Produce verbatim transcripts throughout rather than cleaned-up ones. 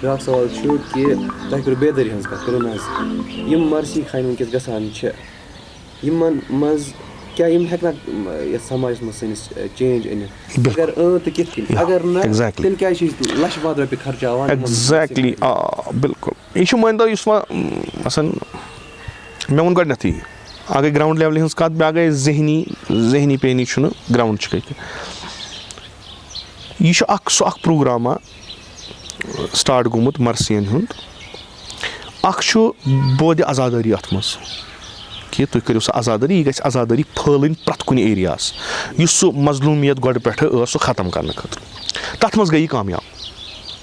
بیٛاکھ سوال چھُ کہِ تۄہہِ کٔرٕو بیدٲری ہٕنٛز کَتھ، کٔرٕو نہ حظ؟ یِم مرسی خانہِ وٕنکیٚس گژھان چھِ، یِمَن منٛز کیٛاہ یِم ہٮ۪کنا، م، یَتھ سماجَس منٛز سٲنِس، ٲ، change أنِتھ؟ بِلکُل۔ اگر اۭں تہٕ کِتھ کٔنۍ؟ یا، اگر نہ، exactly۔ تیٚلہِ کیٛازِ چھِ أسۍ لَچھ وادٕ رۄپیہِ خرچاوان یِمَن منٛز؟ Exactly۔ آ، بِلکُل۔ یہِ چھُ، مٲنۍ تو، یُس وۄنۍ، م، مثلاً، مےٚ ووٚن گۄڈٕنٮ۪تھٕے، اَکھ گٔے ground levelہِ ہٕنٛز کَتھ، بیٛاکھ گٔے ذہنی، ذہنی painٕے چھُنہٕ، ground چھُ کٔرِتھ۔ یہِ چھُ اَکھ، سُہ اَکھ پروگرامہ start گوٚمُت مرثین ہُنٛد۔ اَکھ چھُ بودِ عزادٲری اَتھ منٛز کہِ تُہۍ کٔرِو سا عزادٲری، یہِ گژھِ عزادٲری پھٲلٕنۍ پرٛٮ۪تھ کُنہِ ایریاہَس، یُس سُہ مظلوٗمیت گۄڈٕ پٮ۪ٹھٕ ٲس، سُہ ختم کرنہٕ خٲطرٕ۔ تَتھ منٛز گٔے یہِ کامیاب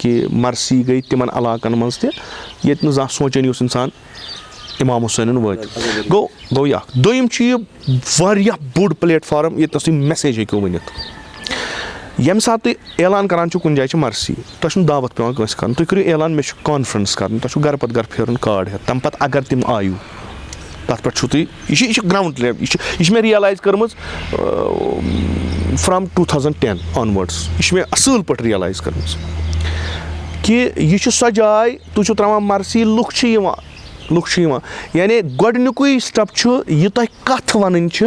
کہِ مرثی گٔے تِمن علاقن منٛز تہِ، ییٚتہِ نہٕ زانٛہہ سونٛچان اوس اِنسان اِمام حُسینُن وٲتِتھ۔ گوٚو، گوٚو یہِ اَکھ۔ دوٚیِم چھُ یہِ واریاہ بوٚڑ platform، ییٚتہِ نَس تُہۍ message ہیٚکِو ؤنِتھ۔ ییٚمہِ ساتہٕ تُہۍ اعلان کران چھِو کُنہِ جایہِ چھِ مرثی، تۄہہِ چھُنہٕ دعوت پٮ۪وان کٲنٛسہِ کرُن، تُہۍ کٔرِو اعلان، مےٚ چھُ conference کرُن، تۄہہِ چھُو گرٕ پتہٕ گرٕ پھیرُن، card ہٮ۪تھ، تَمہِ پتہٕ اگر تِم آیِو، تَتھ پٮ۪ٹھ چھُو تُہۍ، یہِ چھِ، یہِ چھِ ground level، یہِ چھِ، یہِ چھِ مےٚ realize کٔرمٕژ، اۭں، from two thousand ten onwards، یہِ چھِ مےٚ اَصٕل پٲٹھۍ realize کٔرمٕژ کہِ یہِ چھِ سۄ جاے، تُہۍ چھِو ترٛاوان مرثی، لُکھ چھِ یِوان، لُکھ چھِ یِوان۔ یعنی گۄڈٕنیُکُے step چھُ، یہِ تۄہہِ کَتھ وَنٕنۍ چھِ،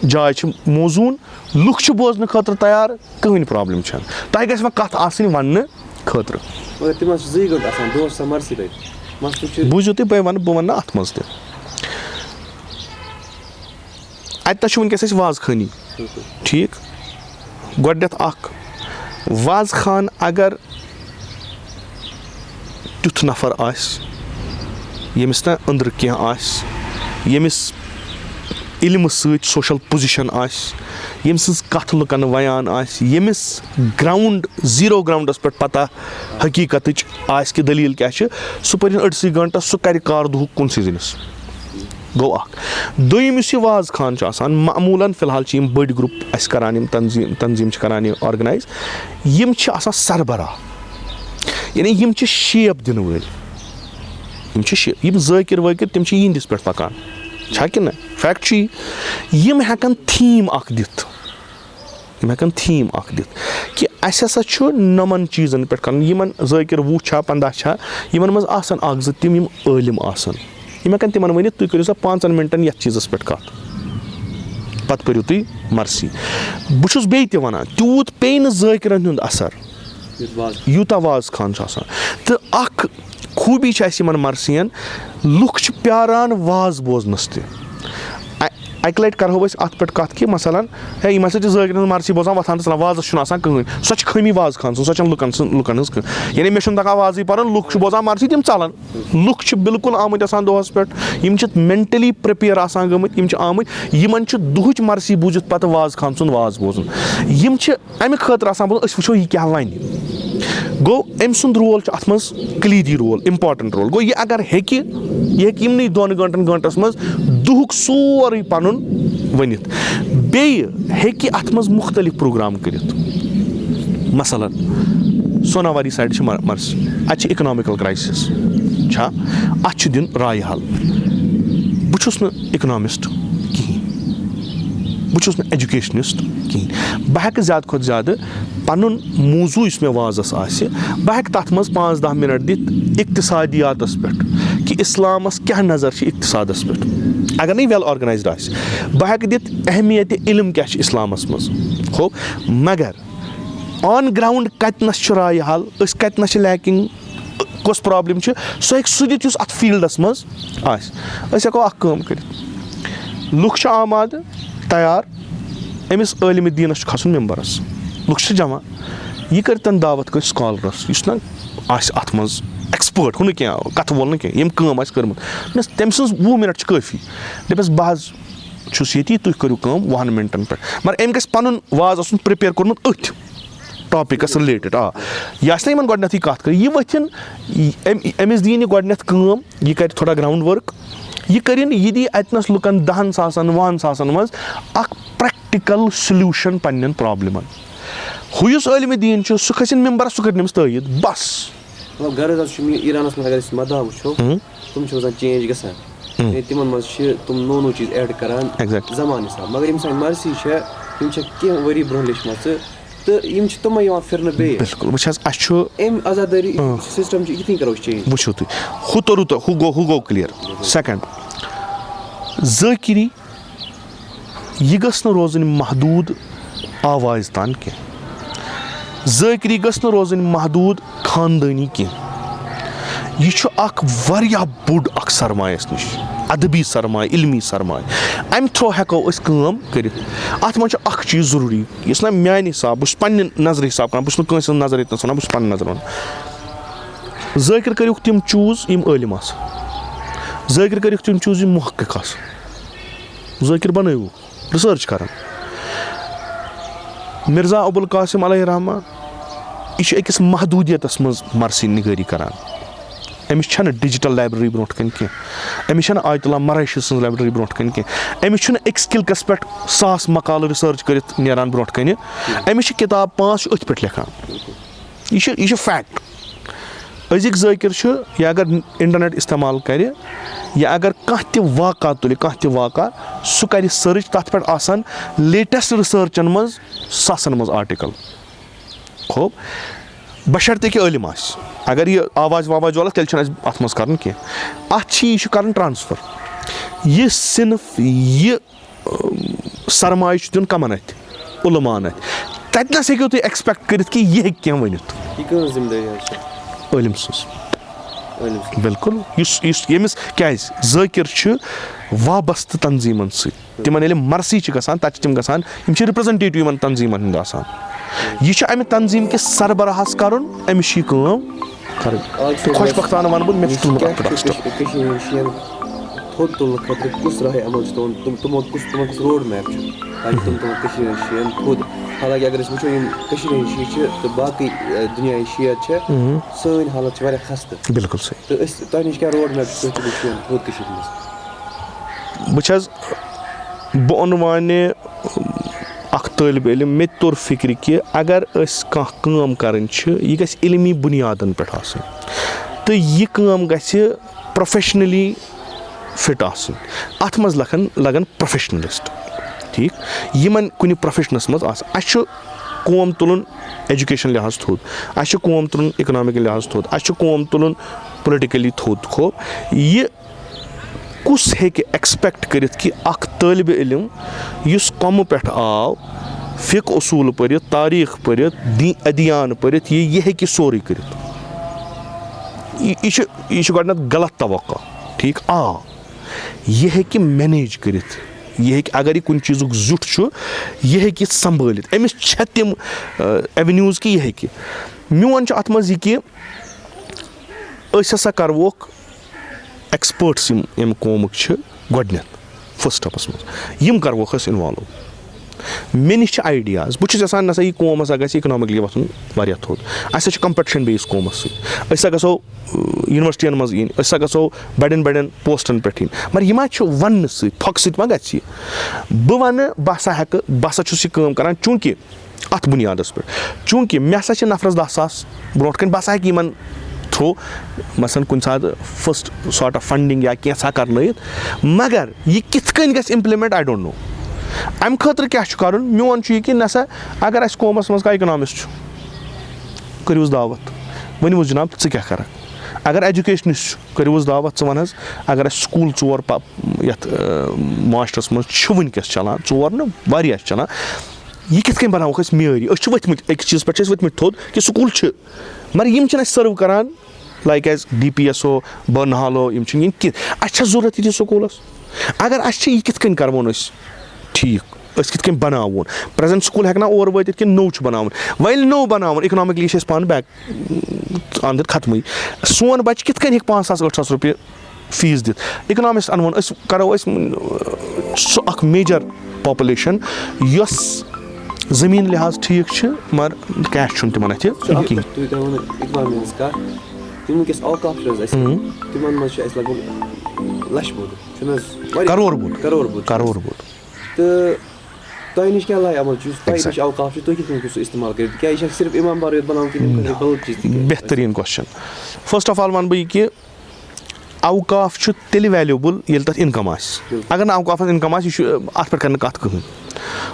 جاے چھِ موزوٗن، لُکھ چھِ بوزنہٕ خٲطرٕ تیار، کٕہٕنۍ problem چھَنہٕ۔ تۄہہِ گژھِ وۄنۍ کَتھ آسٕنۍ وَننہٕ خٲطرٕ۔ مگر تِم حظ چھِ زٕے گٲنٛٹہٕ آسان دۄہَس سۄ مرثی تَتہِ۔ مسلہٕ چھُ بوٗزِو تُہۍ، بہٕ وَنہٕ، بہٕ وَنہٕ نہٕ اَتھ منٛز تہِ۔ اَتہِ نَس چھُ وٕنکیٚس اَسہِ وازخٲنی۔ بِلکُل۔ ٹھیٖک۔ گۄڈٕنٮ۪تھ اَکھ، وازخان اگر تیُتھ نفر آسہِ، ییٚمِس نہٕ أنٛدرٕ کینٛہہ آسہِ، ییٚمِس علمہٕ سۭتۍ social position آسہِ، ییٚمۍ سٕنٛز کَتھ لُکَن ویان آسہِ، ییٚمِس ground، zero groundَس پٮ۪ٹھ پَتہ حقیٖقتٕچ آسہِ کہِ دٔلیٖل کیٛاہ چھِ، سُہ پٔرِن أڑسٕے گٲنٛٹَس، سُہ کَرِ کار دُہُک کُنسٕے زٔنِس۔ گوٚو اَکھ۔ دوٚیِم، یُس یہِ وازخان چھُ آسان، معموٗلاً فی الحال چھِ یِم بٔڑۍ group اَسہِ کَران، یِم تنظیٖم، تنظیٖم چھِ کَران یہِ organize، یِم چھِ آسان سربراہ، یعنی یِم چھِ shape دِنہٕ وٲلۍ۔ یِم چھِ شے-، یِم ذٲکِر وٲکِر، تِم چھِ یِہِنٛدِس پٮ۪ٹھ پَکان۔ چھا کِنہٕ نہ؟ Fact چھُ یی۔ یِم ہٮ۪کَن theme اَکھ دِتھ۔ یِم ہٮ۪کَن theme اَکھ دِتھ کہِ اَسہِ ہسا چھُ نۄمَن چیٖزَن پٮ۪ٹھ کَرُن۔ یِمَن ذٲکِر وُہ چھا، پنٛداہ چھا، یِمَن منٛز آسَن اَکھ زٕ تِم یِم عٲلِم آسَن۔ یِم ہٮ۪کَن تِمَن ؤنِتھ، "تُہۍ کٔرِو سا پانٛژَن مِنٹَن یَتھ چیٖزَس پٮ۪ٹھ کَتھ، پَتہٕ پٔرِو تُہۍ مرثی۔" بہٕ چھُس بیٚیہِ تہِ وَنان، تیوٗت پیٚیہِ نہٕ ذٲکِرَن ہُنٛد اَثر، یُتھ واز یوٗتاہ واز خان چھُ آسان۔ تہٕ اَکھ خوٗبی چھِ اَسہِ یِمَن مرثیَن، لُکھ چھِ پیٛاران واز بوزنَس تہِ۔ اَ-، اَکہِ لَٹہِ کَرہو أسۍ اَتھ پٮ۪ٹھ کَتھ کہِ مثلاً، ہے، یِم ہسا چھِ ذٲکِرَن ہٕنٛز مرثی بوزان، وۄتھان تہٕ ژَلان، وازَس چھُنہٕ آسان کٕہٕنۍ۔ سۄ چھِ خٲمی واز خان سٕنٛز، سۄ چھَنہٕ لُکَن سٕنٛز، لُکَن ہٕنٛز کٕہٕنۍ۔ یعنی مےٚ چھُنہٕ تَگان وازٕے پَرُن، لُکھ چھِ بوزان مرثی، تِم ژَلان۔ لُکھ چھِ بِلکُل آمٕتۍ آسان دۄہَس پٮ۪ٹھ، یِم چھِ mentally prepare آسان گٔمٕتۍ، یِم چھِ آمٕتۍ، یِمَن چھُ دُہٕچ مرثی بوٗزِتھ پَتہٕ واز خان سُنٛد واز بوزُن۔ یِم چھِ اَمہِ خٲطرٕ آسان بوزُن، أسۍ وٕچھو یہِ کیٛاہ وَنہِ۔ گوٚو، أمۍ سُنٛد role چھُ اَتھ منٛز کلیدی role، important role۔ گوٚو، یہِ اگر ہیٚکہِ، یہِ ہیٚکہِ یِمنٕے دۄن گٲنٛٹَن، گٲنٛٹَس منٛز دُہُک سورُے پَنُن ؤنِتھ۔ بیٚیہِ ہیٚکہِ اَتھ منٛز مُختٔلِف program کٔرِتھ۔ مثلاً، سوناواری side چھِ مر-، مرثی، اَتہِ چھِ economical crisis، چھا؟ اَتھ چھُ دیُن رایہِ حل۔ بہٕ چھُس نہٕ economist کِہیٖنۍ، بہٕ چھُس نہٕ educationist کِہیٖنۍ۔ بہٕ ہٮ۪کہٕ زیادٕ کھۄتہٕ زیادٕ پَنُن موضوع یُس مےٚ وازَس آسہِ، بہٕ ہٮ۪کہٕ تَتھ منٛز پانٛژھ دَہ minute دِتھ اقتصادیاتَس پٮ۪ٹھ کہِ اِسلامَس کیٛاہ نظر چھِ اقتصادَس پٮ۪ٹھ۔ اگر نہٕ یہِ well organised آسہِ، بہٕ ہٮ۪کہٕ دِتھ اہمیت علم کیٛاہ چھِ اِسلامَس منٛز۔ ہو، مگر on ground کَتہِ نَس چھُ رایہِ حل، أسۍ کَتہِ نَس چھِ lacking، کۄس problem چھِ، سُہ ہیٚکہِ سُہ دِتھ یُس اَتھ fieldَس منٛز آسہِ۔ أسۍ ہٮ۪کو اَکھ کٲم کٔرِتھ، لُکھ چھِ آمادٕ، تیار، أمِس عٲلِمِ دیٖنَس چھُ کھَسُن مِمبَرَس، لُکھ چھِ جمع، یہِ کٔرۍتَن دعوت کٲنٛسہِ scholarَس، یُس نہ آسہِ اَتھ منٛز expert، ہُہ نہٕ کینٛہہ، کَتھٕ وول نہٕ کینٛہہ، ییٚمۍ کٲم آسہِ کٔرمٕژ۔ مےٚ، تٔمۍ سٕنٛز وُہ minute چھِ کٲفی۔ دَپٮ۪س، "بہٕ حظ چھُس ییٚتی، تُہۍ کٔرِو کٲم وُہَن minute-َن پٮ۪ٹھ۔" مگر أمۍ گژھِ پَنُن واز آسُن prepare کوٚرمُت أتھۍ topic-َس related۔ آ، یہِ آسہِ نہ یِمَن گۄڈٕنٮ۪تھٕے کَتھ کٔرِتھ، یہِ ؤتھِن، أمۍ، أمِس دِیِن یہِ گۄڈٕنٮ۪تھ کٲم، یہِ کَرِ تھوڑا ground work، یہِ کٔرِن، یہِ دِیہِ اَتہِ نَس لُکَن دَہَن ساسَن، وُہَن ساسَن منٛز اَکھ practical solution پنٛنٮ۪ن problem-َن۔ ہُہ یُس عٲلِمِ دیٖن چھُ، سُہ کھٔسِن مِمبَرَس، سُہ کَرِ أمِس تٲیٖد، بَس۔ مطلب، غرض حظ چھُ مےٚ، ایرانَس منٛز اگر أسۍ مداح وٕچھو، ہُم۔ تِم چھِ روزان change گژھان۔ ہُم۔ یعنی تِمَن منٛز چھِ تِم نوٚو نوٚو چیٖز add کران exact۔ زمانہٕ حساب۔ مگر یِم سانہِ مرثی چھےٚ، یِم چھےٚ کینٛہہ ؤری برٛونٛہہ لیچھمَژٕ، تہٕ یِم چھِ تِمے یِوان پھِرنہٕ بیٚیہِ۔ بِلکُل، وٕچھ حظ، اَسہِ چھُ اَمہِ عزادٲری اۭں۔ سسٹم چھُ، یہِ کِتھ کٔنۍ کرو أسۍ چینج؟ وٕچھِو تُہۍ، ہُہ توٚرُو تۄہہِ، ہُہ گوٚو، ہُہ گوٚو کٕلیَر۔ سیکنڈ، ذٲکِری، یہِ گٔژھ نہٕ روزٕنۍ محدوٗد آوازِ تام کینٛہہ۔ ذٲکِری گٔژھ نہٕ روزٕنۍ محدوٗد خاندٲنی کینٛہہ۔ یہِ چھُ اکھ واریاہ بوٚڑ اکھ سرمایَس نِش، ادبی سرمایہِ، علمی سرمایہِ۔ اَمہِ تھرٛوٗ ہٮ۪کو أسۍ کٲم کٔرِتھ۔ اَتھ منٛز چھُ اکھ چیٖز ضروٗری، یُس نہ میانہِ حساب، بہٕ چھُس پننہِ نظرِ حساب کران، بہٕ چھُس نہٕ کٲنٛسہِ ہٕنٛز نظر ییٚتہِ نَس وَنان، بہٕ چھُس پننہِ نظرِ وَنان۔ ذٲکِر کٔرِوکھ تِم چوٗز یِم عٲلِم آسہٕ، ذٲکِر کٔرِوکھ تِم چوٗز یِم محقق آسہٕ۔ ذٲکِر بنٲوِو، ریسرچ کران۔ مرزا ابوالقاسم علیہ رحمہ، یہِ چھُ أکِس محدوٗدیتس منٛز مرثی نگٲری کران۔ أمِس چھنہٕ ڈیجیٹل لائبریری برونٛٹھ کنہِ کینٛہہ، أمِس چھنہٕ آیت اللہ مرٲشی سٕنٛز لائبریری برونٛٹھ کنہِ کینٛہہ، أمِس چھُنہٕ أکِس کِلکس پٮ۪ٹھ ساس مقالہٕ ریسرچ کٔرِتھ نیران برونٛٹھ کنہِ۔ أمِس چھِ کِتاب پانٛژھ چھِ أتھۍ پٮ۪ٹھ لیکھان۔ یہِ چھُ، یہِ چھُ فیکٹ۔ أزِکۍ ذٲکِر چھُ، یہِ اگر انٹرنیٹ استعمال کرِ، یا اگر کانٛہہ تہِ واقعہ تُلہِ، کانٛہہ تہِ واقعہ، سُہ کرِ سٔرٕچ، تتھ پٮ۪ٹھ آسن لیٹسٹ ریسرچن منٛز ساسن منٛز آرٹیکل۔ خوب، بشرطے کہِ عٲلِم آسہِ۔ اگر یہِ آواز واواز والہِ، تیٚلہِ چھُنہٕ اَسہِ اَتھ منٛز کَرُن کینٛہہ۔ اَتھ چھِ، یہِ چھُ کَرُن ٹرانسفر۔ یہِ صنف، یہِ، اۭں، سرمایہِ چھُ دیُن کَمَن اَتھِ؟ علماءن اَتھِ۔ تَتہِ نَس ہیٚکِو تُہۍ ایکسپیکٹ کٔرِتھ کہِ یہِ ہیٚکہِ کینٛہہ ؤنِتھ۔ یہِ کٕہٕنٛز ذمہٕ دٲری حظ چھِ؟ عٲلِم سٕنٛز۔ عٲلِم سٕنٛز۔ بِلکُل۔ یُس، یُس، ییٚمِس، کیٛازِ؟ ذٲکِر چھُ وابستہٕ تنظیٖمَن سۭتۍ۔ تِمن ییٚلہِ مرثی چھِ گژھان، تتہِ چھِ تِم گژھان، یِم چھِ ریپرزنٹیٹیو یِمن تنظیٖمن ہٕنٛدۍ آسان۔ یہِ چھُ امہِ تنظیٖم کِس سربراہس کرُن، أمِس چھِ یہِ کٲم کرٕنۍ۔ آز چھِ خۄش بختانہٕ ونہٕ بہٕ، مےٚ چھُ تُلمُت اَتھ پٮ۪ٹھ کیٛاہ چھُ اکھ step۔ کٔش-، کٔشیٖرِ ہٕنٛدۍ شِیَن تھوٚد تُلنہٕ خٲطرٕ کُس راہِ عمل چھُ تُہُنٛد؟ تِم، تِمو کُس، تِمو کُس روڈ میپ چھُ تاکہِ تِم تُلن کٔشیٖرِ ہٕنٛدۍ شِیَن تھوٚد؟ حالانکہِ اگر أسۍ وٕچھو، یِم کٔشیٖرِ ہٕنٛدۍ شِیہِ چھِ تہٕ باقٕے، اَ، دُنیاہٕکۍ شِیَت چھِ، مہم۔ سٲنۍ حالت چھِ واریاہ خستہٕ۔ بِلکُل صحیح۔ تہٕ أسۍ، تۄہہِ نِش کیٛاہ روڈ میپ چھُ، تُہۍ تُلِو شِیَن تھوٚد کٔشیٖرِ منٛز؟ بہٕ چھَس، بہٕ اونہٕ وانہِ اکھ طٲلبہِ علم، مےٚ تہِ توٚر فِکرِ کہِ اگر أسۍ کانٛہہ کٲم کرٕنۍ چھِ، یہِ گژھِ علمی بُنیادن پٮ۪ٹھ آسٕنۍ تہٕ یہِ کٲم گژھِ پروفیشنلی فٹ آسٕنۍ۔ اَتھ منٛز لگن، لگن پروفیشنلسٹ، ٹھیٖک، یِمن کُنہِ پروفیشنس منٛز آسہِ۔ اَسہِ چھُ قوم تُلُن ایجوکیشن لحاظ تھوٚد، اَسہِ چھُ قوم تُلُن اکنامکل لحاظ تھوٚد، اَسہِ چھُ قوم تُلُن پُلٹِکٔلی تھوٚد۔ خوب، یہِ کُس ہیٚکہِ ایکسپیکٹ کٔرِتھ کہِ اکھ طٲلبہِ علم یُس قومہٕ پٮ۪ٹھ آو، فقہ اصوٗل پٔرِتھ، تاریخ پٔرِتھ، دی-، ادیان پٔرِتھ، یہِ، یہِ ہیٚکہِ سورُے کٔرِتھ؟ یہِ، یہِ چھُ، یہِ چھُ گۄڈٕنٮ۪تھ غلط توقع۔ ٹھیٖک، آ، یہِ ہیٚکہِ مینیج کٔرِتھ، یہِ ہیٚکہِ، اگر یہِ کُنہِ چیٖزُک زیُٹھ چھُ، یہِ ہیٚکہِ یہِ سنبھٲلِتھ۔ أمِس چھےٚ تِم، آ، ایونیوز کہِ یہِ ہیٚکہِ۔ میون چھُ اتھ منٛز یہِ کہِ أسۍ ہسا کروکھ ایکسپٲرٹس یِم، ییٚمہِ قومٕکۍ چھِ گۄڈٕنٮ۪تھ فٔسٹ سٹیپس منٛز، یِم کروکھ أسۍ انوالو۔ مےٚ نِش چھِ آیڈیاز، بہٕ چھُس یژھان نسا یہِ قوم ہسا گژھِ اکنامکلی وۄتھُن واریاہ تھوٚد۔ اسہِ ہسا چھُ کمپٹیشن بیس قومس سۭتۍ، أسۍ ہسا گژھو، اۭں، یونیورسٹین منٛز یِنۍ، أسۍ ہسا گژھو بڑٮ۪ن بڑٮ۪ن پوسٹن پٮ۪ٹھ یِنۍ، مگر یہِ ما چھُ وننہٕ سۭتۍ، پھۄکہٕ سۭتۍ ما گژھِ یہِ؟ بہٕ ونہٕ، بہٕ ہسا ہٮ۪کہٕ، بہٕ ہسا چھُس یہِ کٲم کران، چوٗنکہِ اتھ بُنیادس پٮ۪ٹھ۔ چوٗنٛکہِ مےٚ ہسا چھِ نفرس دَہ ساس برونٛٹھ کنہِ، بہٕ ہسا ہٮ۪کہٕ یِمن تھرٛوٗ مثلاً کُنہِ ساتہٕ فسٹ سارٹ آف فنڈنگ یا کینٛژھا کرنٲیِتھ، مگر یہِ کِتھ کٔنۍ گژھِ امپلمنٹ، I don't know۔ امہِ خٲطرٕ کیٛاہ چھُ کرُن؟ میون چھُ یہِ کہِ نسا اگر اسہِ قومس منٛز کانٛہہ اکنامسٹ چھُ، کٔرِوس دعوت، ؤنِوس جناب، ژٕ کیٛاہ کرکھ؟ اگر ایجوکیشنسٹ چھُ، کٔرِوس دعوت، ژٕ وَن حظ، اگر اسہِ سکوٗل ژور پ-، یتھ، اۭں، معاشرس منٛز چھِ وٕنکیٚس چلان، ژور نہٕ، واریاہ چھِ چلان، یہِ کِتھ کٔنۍ بناووکھ أسۍ معیٲری؟ أسۍ چھِ ؤتھۍ مٕتۍ، أکِس چیٖزس پٮ۪ٹھ چھِ أسۍ ؤتھۍ مٕتۍ تھوٚد کہِ سکوٗل چھِ، مگر یِم چھِنہٕ اَسہِ سٔرو کران، like as D P S O, Banihal او، یِم چھِنہٕ یِم کینٛہہ۔ اَسہِ چھا ضروٗرت یہِ سکوٗلس؟ اگر اَسہِ چھِ، یہِ کِتھ کٔنۍ کرون أسۍ ٹھیٖک؟ أسۍ کِتھ کٔنۍ بناوون؟ پریزنٹ سکوٗل ہٮ۪کنا اور وٲتِتھ کِنہٕ نوٚو چھُ بناوُن؟ وۄنۍ ییٚلہِ نوٚو بناوُن، اکنامکلی چھِ أسۍ پانہٕ بیک، اَندر ختمٕے۔ سون بچہِ کِتھ کٔنۍ ہیٚکہِ پانٛژھ ساس ٲٹھ ساس رۄپیہِ فیٖس دِتھ؟ اکنامکس انوُن أسۍ کرو أسۍ، م، سُہ اکھ میجر پاپولیشن یۄس زٔمیٖن لحاظ ٹھیٖک چھِ، مگر کیش چھُنہٕ تِمن اَتھِ سُہ اکھ کِہیٖنۍ۔ تُہۍ، تۄہہِ ووٚنوٕ اقبال میٖرس کَتھ، یِم وٕنکیٚس اوقاف چھِ حظ اَسہِ، ہُم۔ تِمن منٛز چھِ اَسہِ لگ بگ لَچھ بوٚد، چھُنہٕ حظ واریاہ؟ کرور بوٚد۔ کرور بوٚد چھُ کرور اَسہِ۔ بوٚد۔ تہٕ تۄہہِ نِش کیٛاہ لایہِ عمل چھُ؟ یُس تۄہہِ exact۔ نِش اوقاف چھُ، تُہۍ کِتھ کٔنۍ ہیٚکِو سُہ استعمال کٔرِتھ؟ کیٛاہ یہِ چھا صرف اِمام بارٕے یوت بَناوُن کِنہٕ یِم کَرِ نہ۔ بَدل چیٖز تہِ کینٛہہ؟ بہتریٖن کوسچن۔ فرسٹ آف آل وَنہٕ بہٕ یہِ کہِ اوقاف چھُ تیٚلہِ ویلیوبل ییٚلہِ تَتھ انکم آسہِ۔ بِلکُل۔ اگر نہٕ اوقافس انکم آسہِ، یہِ چھُ، اَتھ پٮ۪ٹھ کَرِ نہٕ کَتھ کٕہٕنۍ۔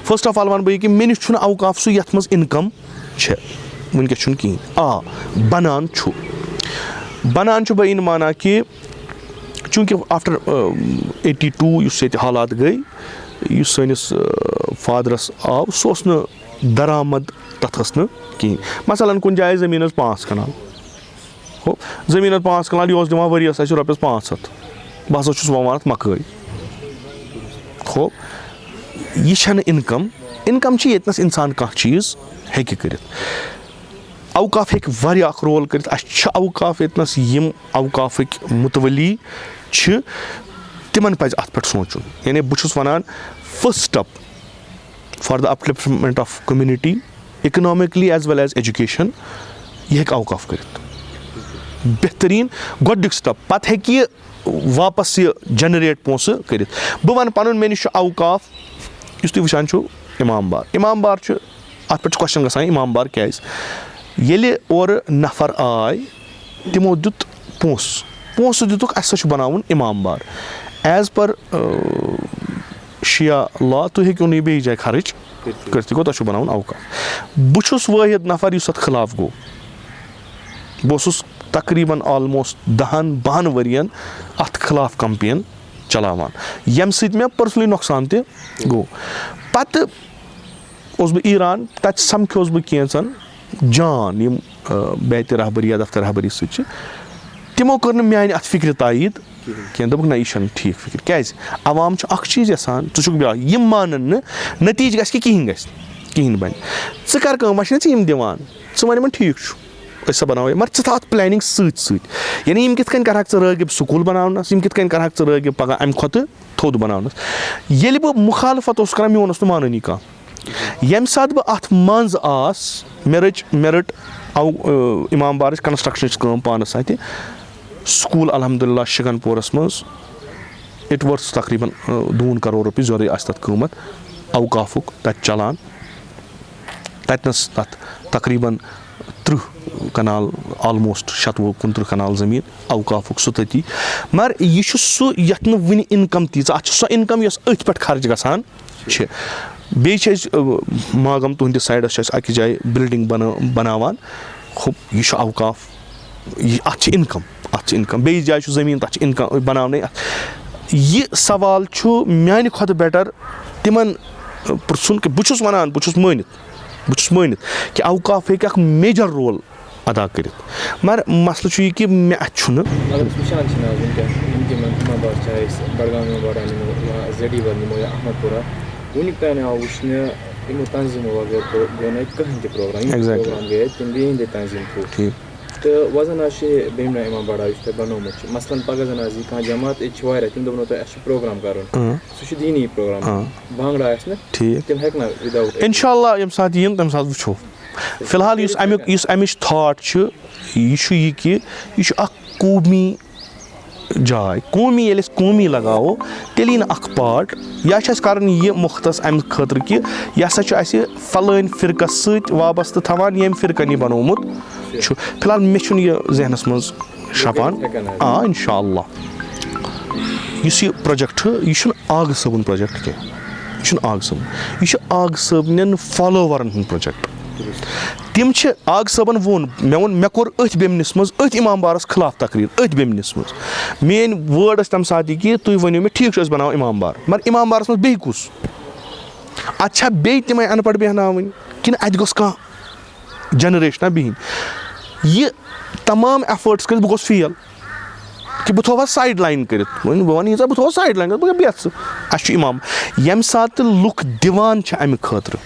first of all وَنہٕ بہٕ یہِ کہِ مےٚ نِش چھُنہٕ اوقاف سُہ یَتھ منٛز income چھےٚ، وٕنکیٚس چھُنہٕ کِہیٖنۍ۔ آ، بَنان چھُ، بَنان چھُ، بہٕ یِنہٕ مانا کہِ چوٗنٛکہِ after eighty two یُس ییٚتہِ حالات گٔے، یُس سٲنِس father س آو، سُہ اوس نہٕ درآمد، تَتھ ٲس نہٕ کِہیٖنۍ۔ مثلاً کُنہِ جایہِ زٔمیٖن ٲس پانٛژھ کنال، ہُہ زٔمیٖن ٲس پانٛژھ کنال، یہِ اوس دِوان ؤریَس اَسہِ رۄپیَس پانٛژھ ہَتھ، بہٕ ہسا چھُس وَوان اَتھ مَکٲے۔ ہُہ یہِ چھَنہٕ income، income چھِ ییٚتہِ نَس اِنسان کانٛہہ چیٖز ہیٚکہِ کٔرِتھ۔ اوقاف ہیٚکہِ واریاہ اَکھ role کٔرِتھ۔ اَسہِ چھِ اوقاف ییٚتہِ نَس، یِم اوقافٕکۍ مُتولی چھِ، تِمَن پَزِ اَتھ پٮ۪ٹھ سونٛچُن۔ یعنی بہٕ چھُس وَنان first step for the upliftment of community economically as well as education، یہِ ہیٚکہِ اوقاف کٔرِتھ۔ بہتریٖن گۄڈٕنیُک step، پَتہٕ ہیٚکہِ یہِ واپَس یہِ generate پونٛسہٕ کٔرِتھ۔ بہٕ وَنہٕ پَنُن، مےٚ نِش چھُ اوقاف، یُس تُہۍ وٕچھان چھِو، اِمام بار۔ اِمام بار چھُ، اَتھ پٮ۪ٹھ چھُ question گژھان، اِمام بار کیٛازِ؟ ییٚلہِ اورٕ نفر آے، تِمو دیُت پونٛسہٕ، پونٛسہٕ دِتُکھ، اَسہِ ہسا چھُ بَناوُن اِمام بار۔ As per شِیا law، تُہۍ ہیٚکِو نہٕ یہِ بیٚیِس جایہِ خرٕچ کٔرِتھ۔ کٔرِتھ، یہِ گوٚو تۄہہِ چھُ بَناوُن اوقاف۔ بہٕ چھُس وٲحد نفر یُس اَتھ خلاف گوٚو۔ بہٕ اوسُس تقریٖباً almost دَہَن بَہَن ؤرِیَن اَتھ خلاف campaign چلاوان، ییٚمہِ سۭتۍ مےٚ personally نۄقصان تہِ گوٚو۔ پَتہٕ اوسُس بہٕ ایران، تَتہِ سَمکھیوس بہٕ کینٛژَن جان، یِم، آ، بیتِ رہبری یا دفتر رہبری سۭتۍ چھِ۔ تِمو کٔر نہٕ میٛانہِ اَتھ فِکرِ تایید کِہیٖنۍ۔ کینٛہہ۔ دوٚپُکھ، "نہ، یہِ چھَنہٕ ٹھیٖک فِکِر۔" کیٛازِ؟ عوام چھُ اَکھ چیٖز یَژھان، ژٕ چھُکھ بیٛاکھ۔ یِم مانَن نہٕ، نتیٖجہٕ گژھِ کہِ کِہیٖنۍ گژھِ نہٕ، کِہیٖنۍ بَنہِ۔ ژٕ کَر کٲم، وۄنۍ چھِنہ ژےٚ یِم دِوان، ژٕ وَن یِمَن، "ٹھیٖک چھُ، أسۍ سا بَناوو یہِ، مگر ژٕ تھاو اَتھ planning سۭتۍ سۭتۍ۔" یعنی یِم کِتھ کٔنۍ کَرٕہَکھ ژٕ رٲغِب سکوٗل بَناونَس، یِم کِتھ کٔنۍ کَرٕہَکھ ژٕ رٲغِب پَگاہ اَمہِ کھۄتہٕ تھوٚد بَناونَس۔ ییٚلہِ بہٕ مُخالفت اوسُس کَران، مےٚ اوٚن نہٕ مانٲنی کانٛہہ۔ ییٚمہِ ساتہٕ بہٕ اَتھ منٛز آس، مےٚ رٔچ، مےٚ رٔٹ اَو-، اِمام بارٕچ constructionٕچ کٲم پانَس اَتھِ۔ سکوٗل الحمدللہ شِگَن پورَس منٛز، it worth تقریٖباً، دوٗن کَرور رۄپیہِ، زیادَے آسہِ تَتھ قۭمَتھ اوقافُک تَتہِ چَلان۔ تَتہِ نَس تَتھ تقریٖباً تٕرٛہ کَنال، almost شَتوُہ کُنتٕرٛہ کَنال زٔمیٖن اوقافُک سُہ تٔتی۔ مگر یہِ چھُ سُہ یَتھ نہٕ وٕنہِ income تیٖژاہ، اَتھ چھِ سۄ income یۄس أتھۍ پٮ۪ٹھ خرٕچ گژھان چھِ۔ بیٚیہِ چھِ أسۍ، ماگَم تُہٕنٛدِس sideس چھِ أسۍ اَکہِ جایہِ building بَنا-، بَناوان۔ ہُہ، یہِ چھُ اوقاف، یہِ، اَتھ چھِ income، اَتھ چھِ income۔ بیٚیِس جایہِ چھُ زٔمیٖن، تَتھ چھِ income بَناونَے اَتھ۔ یہِ سوال چھُ میٛانہِ کھۄتہٕ better تِمَن پرٛژھُن کہِ بہٕ چھُس وَنان، بہٕ چھُس مٲنِتھ، بہٕ چھُس مٲنِتھ کہِ اوقاف ہیٚکہِ اَکھ major role ادا کٔرِتھ۔ مگر مسلہٕ چھُ یہِ کہِ مےٚ اَتھِ چھُنہٕ۔ اگر أسۍ وٕچھان چھِ نہ آز وٕنکیٚن یِم تہِ یِمن اِمام باڑ، چاہے أسۍ بڈگام اِمام باڑا نِمو یا زیڈی وَل نِمو یا احمد پورہ، وٕنیُک تام آو وٕچھنہٕ یِمو تنظیٖمو وغٲر گوٚو نہٕ اَتہِ کٕہٕنۍ تہِ پروگرام۔ یِم تہِ Exactly۔ پروگرام گٔے اَتہِ تِم بیٚیہِ ہِنٛدِ تنظیٖم تھرٛوٗ۔ ٹھیٖک۔ تہٕ وۄنۍ زَن آز چھِ بیٚمنہ اِمام باڑا یُس تۄہہِ بَنومُت چھُ، مثلاً پَگاہ زَن آز یی کانٛہہ جماعت، ییٚتہِ چھِ واریاہ، تِم دَپَن تۄہہِ اَسہِ چھُ پروگرام کَرُن۔ اۭں۔ سُہ چھُ دیٖنی پروگرام۔ اۭں۔ بانٛگڑا آسہِ نہٕ، ٹھیٖک۔ تِم ہٮ۪کہِ نہ without اِنشاء اللہ ییٚمہِ ساتہٕ یِن تَمہِ ساتہٕ وٕچھو۔ فی الحال یُس اَمیُک، یُس اَمِچ thought چھِ، یہِ چھُ یہِ کہِ یہِ چھُ اَکھ قومی جاے۔ قومی، ییٚلہِ أسۍ قومی لگاوو، تیٚلہِ یی نہٕ اَکھ part۔ یا چھِ اَسہِ کَرُن یہِ مختص اَمہِ خٲطرٕ کہِ یہِ ہسا چھُ اَسہِ فلٲنۍ فرقس سۭتۍ وابستہٕ تھاوان، ییٚمہِ فرقن یہِ بنوومُت چھُ۔ فی الحال مےٚ چھُنہٕ یہِ ذہنس منٛز چھپان۔ ہٮ۪کان آسہِ۔ آ، اِنشاء اللہ۔ یُس یہِ project چھُ، یہِ چھُنہٕ آغہٕ صٲبُن project کینٛہہ۔ یہِ چھُنہٕ آغہٕ صٲبُن۔ یہِ چھُ آغہٕ صٲبنٮ۪ن followerن ہُنٛد project۔ تِم چھِ، آغہٕ صٲبن ووٚن، مےٚ ووٚن، مےٚ کوٚر أتھۍ بیمنِس منٛز، أتھۍ اِمام بارس خلاف تقریر، أتھۍ بیمنِس منٛز۔ میٲنۍ word ٲسۍ تَمہِ ساتہٕ یہِ کہِ تُہۍ ؤنِو مےٚ، ٹھیٖک چھُ، أسۍ بناوو اِمام بار، مگر اِمام بارس منٛز بیٚیہِ کُس؟ اَتہِ چھا بیٚیہِ تِمے اَنپَڑھ بیٚہناوٕنۍ کِنہٕ اَتہِ گوٚژھ کانٛہہ generationا بِہِنۍ؟ یہِ تمام efforts کٔرِتھ بہٕ گوٚوُس fail کہِ بہٕ تھووَس side line کٔرِتھ۔ وۄنۍ بہٕ وَنہٕ ییٖژاہ، بہٕ تھووَس side line کٔرِتھ، بہٕ گوٚو بیٚہہ ژٕ۔ اَسہِ چھُ اِمام۔ ییٚمہِ ساتہٕ تہٕ لُکھ دِوان چھِ اَمہِ خٲطرٕ،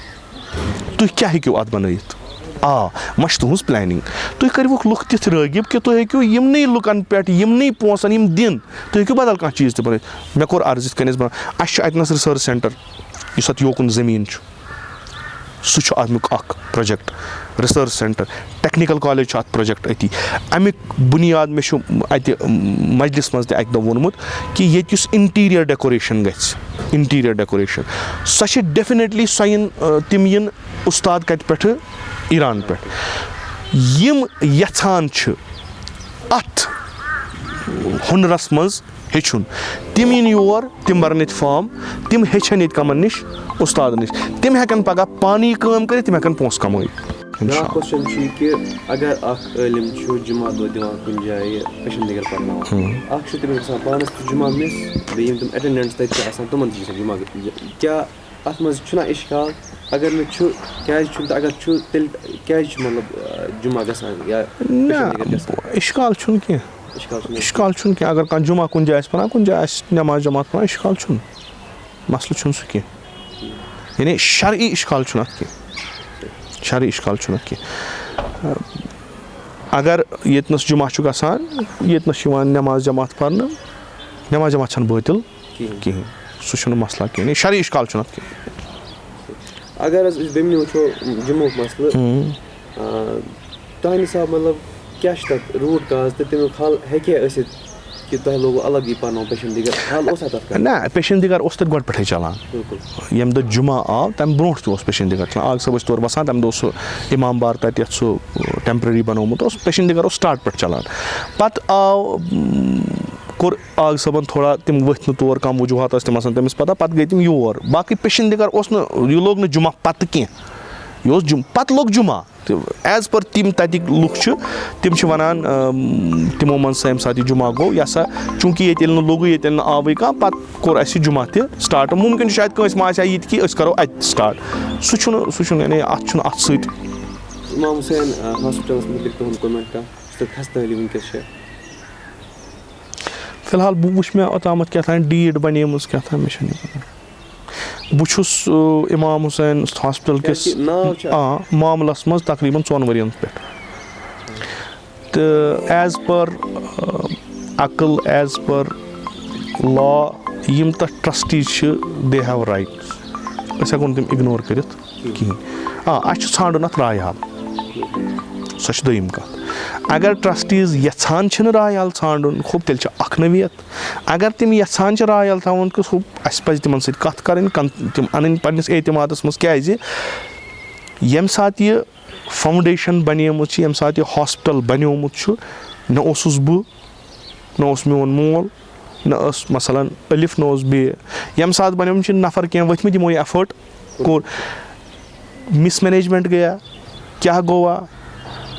تُہۍ کیٛاہ ہیٚکِو اَتھ بَنٲیِتھ؟ آ، وۄنۍ چھِ تُہٕنٛز planning۔ تُہۍ کٔرِوُکھ لُکھ تِتھ رٲغِب کہِ تُہۍ ہیٚکِو یِمنٕے لُکَن پٮ۪ٹھ، یِمنٕے پونٛسَن یِم دِن، تُہۍ ہیٚکِو بدل کانٛہہ چیٖز تہِ بَنٲیِتھ۔ مےٚ کوٚر عرض یِتھ کٔنۍ اَسہِ بَناو-، اَسہِ چھُ اَتہِ نَس research centre، یُس اَتھ یوکُن زٔمیٖن چھُ۔ سُہ چھُ اَمیُک اَکھ project، research centre، technical college چھُ اَتھ project أتی۔ اَمیُک بُنیاد، مےٚ چھُ اَتہِ مجلِس منٛز تہِ اَکہِ دۄہ ووٚنمُت کہِ ییٚتہِ یُس interior decoration گژھِ، interior decoration، سۄ چھِ definitely، سۄ یِن، آ، تِم یِن اُستاد کَتہِ پٮ۪ٹھٕ؟ ایران پٮ۪ٹھ۔ یِم یَژھان چھِ اَتھ ہُنرَس منٛز ہیٚچھُن۔ تِم یِن یور، تِم بَرَن ییٚتہِ فارم، تِم ہیٚچھَن ییٚتہِ کَمَن نِش؟ اُستادَن نِش۔ تِم ہٮ۪کَن پَگاہ پانہٕ یہِ کٲم کٔرِتھ، تِم ہٮ۪کَن پونٛسہٕ کَمٲوِتھ۔ اِنشاء بیٛاکھ اللہ۔ کوسچن چھُ یہِ کہِ اگر اکھ عٲلِم چھُ جمعہ دۄہ دِوان کُنہِ جایہِ پیشن دیٖگر پرناوان، اکھ چھُ تٔمِس گژھان پانس تہِ جمعہ مِس، بیٚیہِ یِم تِم اٹینڈنٹس تتہِ چھِ آسان تِمن تہِ چھِ گژھان جمعہ۔ کیٛاہ اتھ منٛز چھُنہ اشکال؟ اگر نہٕ چھُ، کیازِ چھُنہٕ؟ تہٕ اگر چھُ، تیٚلہِ کیازِ چھُ مطلب، آ، جمعہ گژھان یا پیشن دیٖگر گژھان؟ نہ، اشکال چھُنہٕ کینٛہہ۔ اشکال چھُنہٕ۔ اشکال چھُنہٕ کینٛہہ۔ اگر کانٛہہ جمعہ کُنہِ جایہِ آسہِ پران، کُنہِ جایہِ آسہِ نماز جماعت پران، اشکال چھُنہٕ۔ مسلہٕ چھُنہٕ سُہ کینٛہہ۔ یعنی شرعی اشکال چھُنہٕ اتھ کینٛہہ۔ شرعی اشکال چھُنہٕ اتھ کینٛہہ۔ اگر ییٚتنس جمعہ چھُ گژھان، ییٚتنس چھُ یِوان نماز جماعت پرنہٕ، نماز جماعت چھنہٕ بٲطِل کِہیٖنۍ۔ کِہیٖنۍ۔ سُہ چھُنہٕ مسلہٕ کینٛہہ۔ یعنی شرعی اشکال چھُنہٕ اتھ کینٛہہ۔ اگر حظ أسۍ بیٚمنہِ وٕچھو جمعُک مسلہٕ، آ، تُہنٛدِ حساب مطلب کیٛاہ چھُ تَتھ روٗٹ کاز تہٕ تَمیُک حل ہیٚکہِ ٲسِتھ کہِ تۄہہِ لوگوُ الگ یہِ پَرناوُن پیشن دیٖگر؟ حل اوسا تَتھ کانٛہہ؟ نہ، پیشن دیٖگر اوس تَتہِ گۄڈٕ پٮ۪ٹھَے چَلان۔ بِلکُل۔ ییٚمہِ دۄہ جمعہ آو، تَمہِ برونٛٹھ تہِ اوس پیشن دیٖگر چَلان۔ آغہٕ صٲب ٲسۍ تور وَسان، تَمہِ دۄہ اوس سُہ اِمام بار تَتہِ، یَتھ سُہ ٹیمپرری بَنومُت اوس، پیشن دیٖگر اوس سٹاٹ پٮ۪ٹھ چَلان۔ پَتہٕ آو، م، کوٚر آغہٕ صٲبَن تھوڑا، تِم ؤتھۍ نہٕ تور، کَم وجوٗہات ٲسۍ تِم آسان، تٔمِس پَتہ، پَتہٕ گٔے تِم یور۔ باقٕے پیشن دیٖگر اوس نہٕ، یہِ لوگ نہٕ جمعہ پَتہٕ کینٛہہ، یہِ اوس جم-، پَتہٕ لوٚگ جمعہ۔ تہٕ ایز پر تِم تَتِکۍ لُکھ چھِ، تِم چھِ وَنان، اَم، تِمو منٛز سا ییٚمہِ ساتہٕ یہِ جمعہ گوٚو، یہِ ہسا، چوٗنٛکہِ ییٚتہِ ییٚلہِ نہٕ لوٚگُے، ییٚتہِ ییٚلہِ نہٕ آوٕے کانٛہہ، پَتہٕ کوٚر اَسہِ یہِ جمعہ تہِ سٹاٹ۔ مُمکِن چھُ شاید کٲنٛسہِ ما آسہِ ہا یہِ تہِ کہِ أسۍ کَرو اَتہِ سٹاٹ۔ سُہ چھُنہٕ، سُہ چھُنہٕ، یعنی اَتھ چھُنہٕ اَتھ سۭتۍ۔ امام حسین، آ، ہاسپٹلس متعلق تُہُنٛد کومینٹ کانٛہہ، یُس تۄہہِ خستہٕ حٲلی وٕنکیٚس چھےٚ؟ فی الحال بہٕ وٕچھ مےٚ اوٚتامَتھ کیٛاہ تام ڈیٹ بَنیمٕژ کیٛاہ تام، مےٚ چھَنہٕ یہِ پَتہ۔ بہٕ چھُس، اَ، امام حسین ہاسپٹل کِس، کیٛازِکہِ ناو چھُ اَتھ۔ آ، معاملَس منٛز تقریباً ژۄن ؤرِین پٮ۪ٹھ۔ تہٕ ایز پر، اَ، عقل، ایز پر لا، یِم تَتھ ٹرسٹیٖز چھِ، they have rights۔ أسۍ ہٮ۪کو نہٕ تِم اِگنور کٔرِتھ کِہیٖنۍ۔ آ، اَسہِ چھُ ژھانٛڈُن اَتھ رایہِ حل۔ سۄ چھِ دوٚیِم کَتھ۔ اگر ٹرسٹیٖز یَژھان چھِنہٕ رایہِ حل ژھانٛڈُن، خوب، تیٚلہِ چھِ اَکھ نوعیت۔ اگر تِم یَژھان چھِ رایہِ حل تھاوُن، خوب، اَسہِ پَزِ تِمَن سۭتۍ کَتھ کَرٕنۍ، کَن-، تِم اَنٕنۍ پنٛنِس اعتمادَس منٛز۔ کیٛازِ؟ ییٚمہِ ساتہٕ یہِ فاوُنٛڈیشَن بَنیمٕژ چھِ، ییٚمہِ ساتہٕ یہِ ہاسپِٹَل بَنیومُت چھُ، نہ اوسُس بہٕ، نہ اوس میون مول، نہ ٲس مثلاً الف، نہ اوس بے۔ ییٚمہِ ساتہٕ بَنیومُت چھِ نفر کینٛہہ ؤتھۍ مٕتۍ، یِمو یہِ ایفٲٹ کوٚر، مِس مینیجمنٹ گٔیا، کیٛاہ گوٚوا؟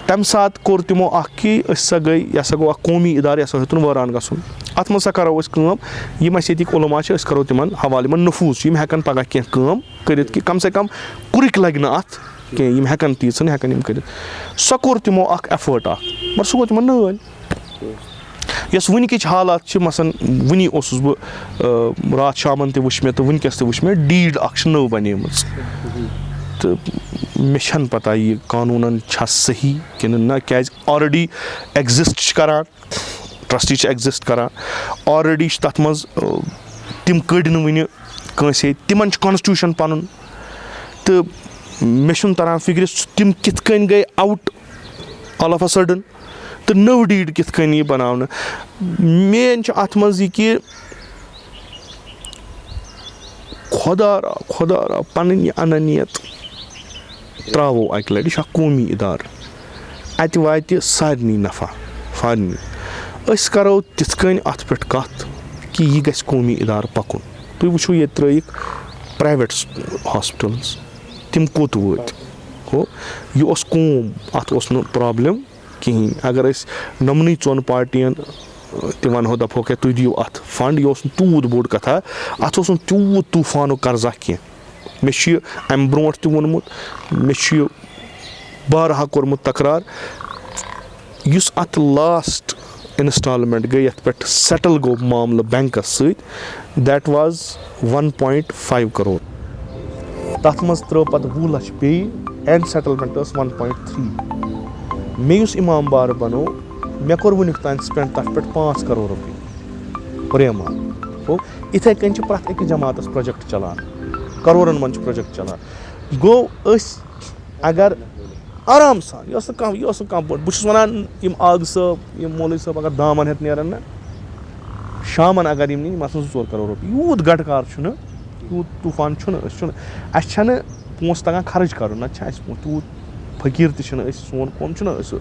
تَمہِ ساتہٕ کوٚر تِمو اَکھ کہِ أسۍ سا گٔے، یہِ ہسا گوٚو اَکھ قومی اِدارٕ، یہِ ہسا ہیوٚتُن وٲران گژھُن۔ اَتھ منٛز سا کَرو أسۍ کٲم، یِم اَسہِ ییٚتِکۍ علماء چھِ، أسۍ کَرو تِمَن حوالہٕ، یِمَن نفوٗذ چھُ، یِم ہٮ۪کَن پَگاہ کینٛہہ کٲم کٔرِتھ کہِ کم سے کم کُرِک لَگہِ نہٕ اَتھ کینٛہہ، یِم ہٮ۪کَن تیٖژَن ہٮ۪کَن یِم کٔرِتھ۔ سۄ کوٚر تِمو اَکھ ایفٲٹ اَکھ، مگر سُہ گوٚو تِمَن نٲلۍ۔ یۄس وٕنکِچ حالات چھِ، مثلاً وٕنی اوسُس بہٕ، آ، راتھ شامَن تہِ وٕچھ مےٚ تہٕ وٕنکٮ۪س تہِ وٕچھ مےٚ، ڈیٖڈ اَکھ چھِ نٔو بَنیمٕژ۔ تہٕ مےٚ چھَنہٕ پَتہ یہِ قانوٗنَن چھا صحیح کِنہٕ نہ، کیٛازِ آلریڈی ایگزِسٹ چھِ کَران، ٹرسٹی چھِ ایگزِسٹ کَران، آلریڈی چھِ تَتھ منٛز، آ، تِم کٔڑۍ نہٕ وٕنہِ کٲنٛسے، تِمَن چھُ کانسٹیوٗشَن پَنُن۔ تہٕ مےٚ چھُنہٕ تَران فِکرِ، سُہ، تِم کِتھ کٔنۍ گٔے آوُٹ آل آف اَ سَڈَن۔ تہٕ نٔو ڈیٖڈ کِتھ کٔنۍ یی بَناونہٕ؟ مین چھُ اَتھ منٛز یہِ کہِ خۄدا را، خۄدا را، پَنٕنۍ یہِ اَنانیت ترٛاوو اَکہِ لَٹہِ۔ یہِ چھُ اَکھ قومی اِدارٕ، اَتہِ واتہِ سارنٕے نفع، سارنٕے۔ أسۍ کَرو تِتھ کٔنۍ اَتھ پٮ۪ٹھ کَتھ کہِ یہِ گژھِ قومی اِدارٕ پَکُن۔ تُہۍ وٕچھِو، ییٚتہِ ترٛٲیِکھ پرٛایویٹ ہاسپِٹَلٕز، تِم کوٚت وٲتۍ؟ ہو، یہِ اوس قوم، اَتھ اوس نہٕ پرٛابلِم کِہیٖنۍ۔ اگر أسۍ نۄمنٕے ژۄن پارٹِیَن، ٲں، تہِ وَنہو، دَپہوکھ ہے تُہۍ دِیِو اَتھ فنڈ، یہِ اوس نہٕ تیوٗت بوٚڑ کَتھا، اَتھ اوس نہٕ تیوٗت طوٗفانُک قرضہ کینٛہہ۔ مےٚ چھُ یہِ اَمہِ برونٛٹھ تہِ ووٚنمُت، مےٚ چھُ یہِ بارہا کوٚرمُت تکرار، یُس اَتھ لاسٹ انسٹالمنٹ گٔے، یَتھ پٮ۪ٹھ سیٹل گوٚو معاملہٕ بینکَس سۭتۍ، that was one point five crore۔ تَتھ منٛز ترٛٲو پَتہٕ وُہ لَچھ بیٚیہِ، اینڈ سیٹلمنٹ ٲس one point three۔ مےٚ یُس امام بار بَنوو، مےٚ کوٚر وٕنیُک تام سپینڈ تَتھ پٮ۪ٹھ پانٛژھ کَرور رۄپیہِ پرٛیما۔ گوٚو، یِتھَے کٔنۍ چھِ پرٛٮ۪تھ أکِس جماعتَس پروجیکٹ چَلان، کَرورَن منٛز چھِ پروجیکٹ چَلان۔ گوٚو، أسۍ اگر آرام سان، یہِ اوس نہٕ کانٛہہ، یہِ اوس نہٕ کانٛہہ بوٚڑ، بہٕ چھُس وَنان، یِم آغہٕ صٲب، یِم مولوی صٲب اگر دامَن ہٮ۪تھ نیرَن نہ، شامَن اگر یِم نِن، یِم آسَن زٕ ژور کَرور رۄپیہِ۔ یوٗت گَٹہٕ کار چھُنہٕ، یوٗت طوٗفان چھُنہٕ، أسۍ چھُنہٕ، اَسہِ چھَنہٕ پونٛسہٕ تَگان خرٕچ کَرُن، نَتہٕ چھِ اَسہِ پونٛسہٕ تیوٗت، فقیٖر تہِ چھِنہٕ أسۍ، سون قوم چھُنہٕ، أسۍ،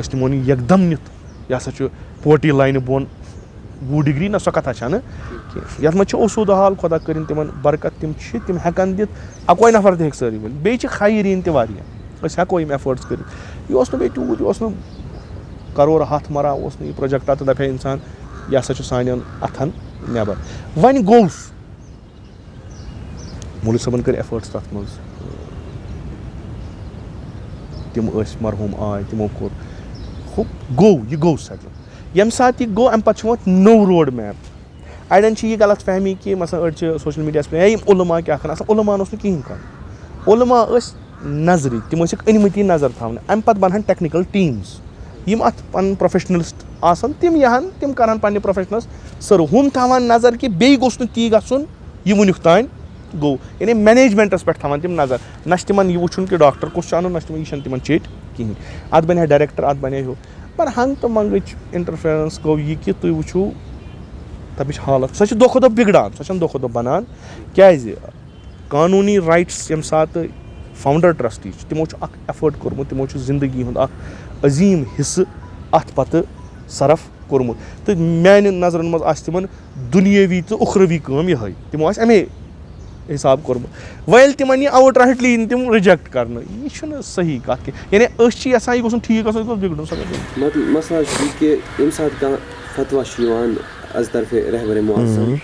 أسۍ نِمون یہِ یَکدَم نِتھ، یہِ ہسا چھُ پوٹی لاینہِ بۄن، وُہ ڈگری نہ، سۄ کتھا چھنہٕ کینٛہہ۔ یتھ منٛز چھِ اصوٗدٕ حال، خۄدا کٔرِن تِمن برکت، تِم چھِ، تِم ہٮ۪کن دِتھ، اکوے نفر تہِ ہٮ۪کہِ سٲری ؤنِتھ، بیٚیہِ چھِ خیرین تہِ واریاہ، أسۍ ہٮ۪کو یِم ایفٲرٹس کٔرِتھ۔ یہِ اوس نہٕ بیٚیہِ تیوٗت، یہِ اوس نہٕ کرور ہتھ مرا اوس نہٕ یہِ پروجیکٹا، تہٕ دپہِ ہے انسان، یہِ ہسا چھُ سانٮ۪ن اتھن نٮ۪بر۔ وۄنۍ گوٚو سُہ، مولوی صٲبن کٔرۍ ایفٲرٹس تتھ منٛز، تِم ٲسۍ مرحوم، آے، تِمو کوٚر، ہُہ گوٚو، یہِ گوٚو سیٹل۔ ییٚمہِ ساتہٕ یہِ گوٚو، امہِ پتہٕ چھُ وۄنۍ نوٚو روڈ میپ۔ اڑٮ۪ن چھِ یہِ غلط فہمی کہِ مثلاً أڑۍ چھِ سوشل میڈیاہس پٮ۪ٹھ، "ہے، یِم علماء کیٛاہ کران؟" اصل علماء اوس نہٕ کِہینۍ کران۔ علماء ٲسۍ نظرٕکۍ، تِم ٲسِکھ أنۍ مٕتی نظر تھاونہٕ۔ امہِ پتہٕ بنہٕ ہن ٹیکنیکل ٹیمز، یِم اتھ پنُن پروفیشنلسٹ آسن، تِم یِہن، تِم کرن پننہِ پروفیشنس سٔرو۔ ہُم تھاوان نظر کہِ بیٚیہِ گوٚژھ نہٕ تی گژھُن، یہِ وٕنیُک تام گوٚو۔ یعنی مینیجمنٹس پٮ۪ٹھ تھاوان تِم نظر، نہ چھِ تِمن یہِ وٕچھُن کہِ ڈاکٹر کُس چھُ انُن، نہ چھِ تِمن، یہِ چھنہٕ تِمن چیٚٹۍ کِہینۍ۔ اتھ بنہِ ہا ڈایریکٹر، اتھ بنہِ ہا ہُہ۔ پر ہنگ تہٕ منگٕچ انٹرفیرنس گوٚو یہِ کہِ تُہۍ وٕچھِو تمِچ حالت، سۄ چھِ دۄہ کھۄتہٕ دۄہ بگڑان، سۄ چھنہٕ دۄہ کھۄتہٕ دۄہ بنان۔ کیازِ؟ قانوٗنی رایٹس ییٚمہِ ساتہٕ فاؤنڈر ٹرسٹی چھِ، تِمو چھُ اکھ ایفٲرٹ کوٚرمُت، تِمو چھُ زندگی ہُنٛد اکھ عظیٖم حصہٕ اتھ پتہٕ صرف کوٚرمُت، تہٕ میانٮ۪ن نظرن منٛز آسہِ تِمن دُنیٲوی تہٕ اُخروی کٲم یِہے، تِمو آسہِ امے حساب کوٚرمُت۔ وۄنۍ ییٚلہِ تِمن یہِ آوُٹ رایٹلی یِن تِم رِجیکٹ کرنہٕ، یہِ چھُنہٕ صحیح کتھ کینٛہہ۔ یعنی أسۍ چھِ یژھان یہِ گوٚژھ نہٕ ٹھیٖک آسُن، یہِ گوٚژھ بِگڑُن، سۄ گٔے۔ مطلب، مسلہٕ چھُ یہِ کہِ ییٚمہِ ساتہٕ کانٛہہ فتوا چھُ یِوان از طرفِ رہبر معظم،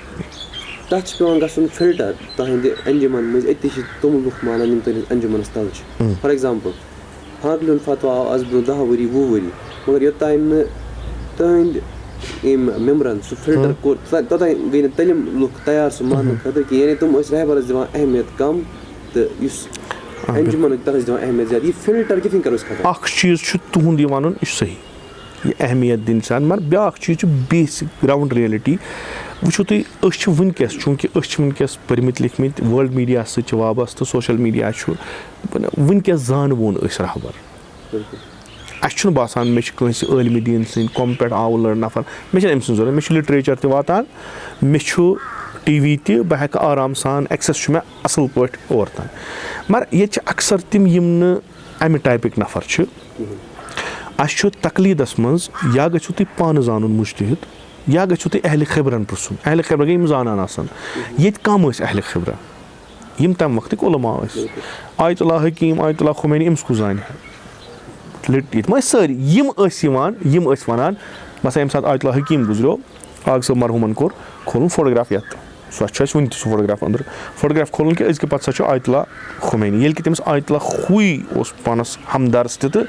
تتھ چھُ پٮ۪وان گژھُن فلٹر تُہنٛدِ انجمن مٔنٛزۍ۔ أتی چھِ تِم لُکھ مانان، یِم تُہنٛدِس انجمنس تل چھِ۔ فار ایگزامپل، فاقلہِ ہُنٛد فتوا آو از برونٛہہ دَہ ؤری، وُہ ؤری، مگر یوٚتام نہٕ تُہنٛدۍ أمۍ ممبرن سُہ فلٹر کوٚر، توٚتام، توٚتام گٔے نہٕ تیٚلہِ لُکھ تیار سُہ ماننہٕ خٲطرٕ کینٛہہ۔ یعنی تِم ٲسۍ رہبرس دِوان اہمیت کم، تہٕ یُس انجمنُک تتھ ٲسۍ دِوان اہمیت زیادٕ۔ یہِ فلٹر کِتھ کٔنۍ کرو أسۍ ختم؟ اکھ چیٖز چھُ تُہُنٛد یہِ وَنُن، یہِ چھُ صحیح، یہِ اہمیت دِنۍ سان، مگر بیٛاکھ چیٖز چھُ بیسک گراؤنڈ ریئلٹی۔ وٕچھِو تُہۍ، أسۍ چھِ وٕنکیٚس، چوٗنٛکہِ أسۍ چھِ وٕنکیٚس پٔرمٕتۍ لیکھمٕتۍ، ورلڈ میٖڈیاہَس سۭتۍ چھِ وابستہٕ، سوشل میٖڈیا چھُ، وٕنکیٚس زانہٕ وون أسۍ رہبر۔ اَسہِ چھُنہٕ باسان مےٚ چھِ کٲنٛسہِ عٲلمِ دیٖن سٕنٛدۍ کَم پٮ۪ٹھ آوُر نفر، مےٚ چھِنہٕ أمۍ سٕنٛز ضروٗرت، مےٚ چھُ لِٹریچَر تہِ واتان، مےٚ چھُ ٹی وی تہِ، بہٕ ہٮ۪کہٕ آرام سان، ایکسیس چھُ مےٚ اَصٕل پٲٹھۍ اور تام۔ مگر ییٚتہِ چھِ اکثر تِم، یِم نہٕ اَمہِ ٹایپٕکۍ نفر چھِ۔ اَسہِ چھُ تقلیٖدَس منٛز یا گٔژھِو تُہۍ پانہٕ زانُن مُجتہِد، یا گٔژھِو تُہۍ اہلِ خبرَن پرٛژھُن۔ اہلِ خبرٕ گٔے یِم زانان آسان۔ ییٚتہِ کَم ٲسۍ اہلِ خبرٕ؟ یِم تَمہِ وقتٕکۍ علماء ٲسۍ۔ آیت اللہ حکیم، آیت اللہ خمینی، أمِس کُس زانہِ ہا؟ لِٹ-، ییٚتہِ ما ٲسۍ سٲری؟ یِم ٲسۍ یِوان، یِم ٲسۍ وَنان، مثلاً، ییٚمہِ ساتہٕ آیت اللہ حکیم گُزریو، آغا صٲب مرحوٗمَن کوٚر، کھولُن فوٹوگراف یَتھ۔ سُہ چھُ اَسہِ وٕنہِ تہِ سُہ فوٹوگراف أنٛدرٕ۔ فوٹوگراف کھولُن کہِ أزکہِ پَتہٕ سا چھُ آیت اللہ خمینی۔ ییٚلہِ کہِ تٔمِس آیت اللہ ہُے اوس پانَس ہمدرس تہِ تہٕ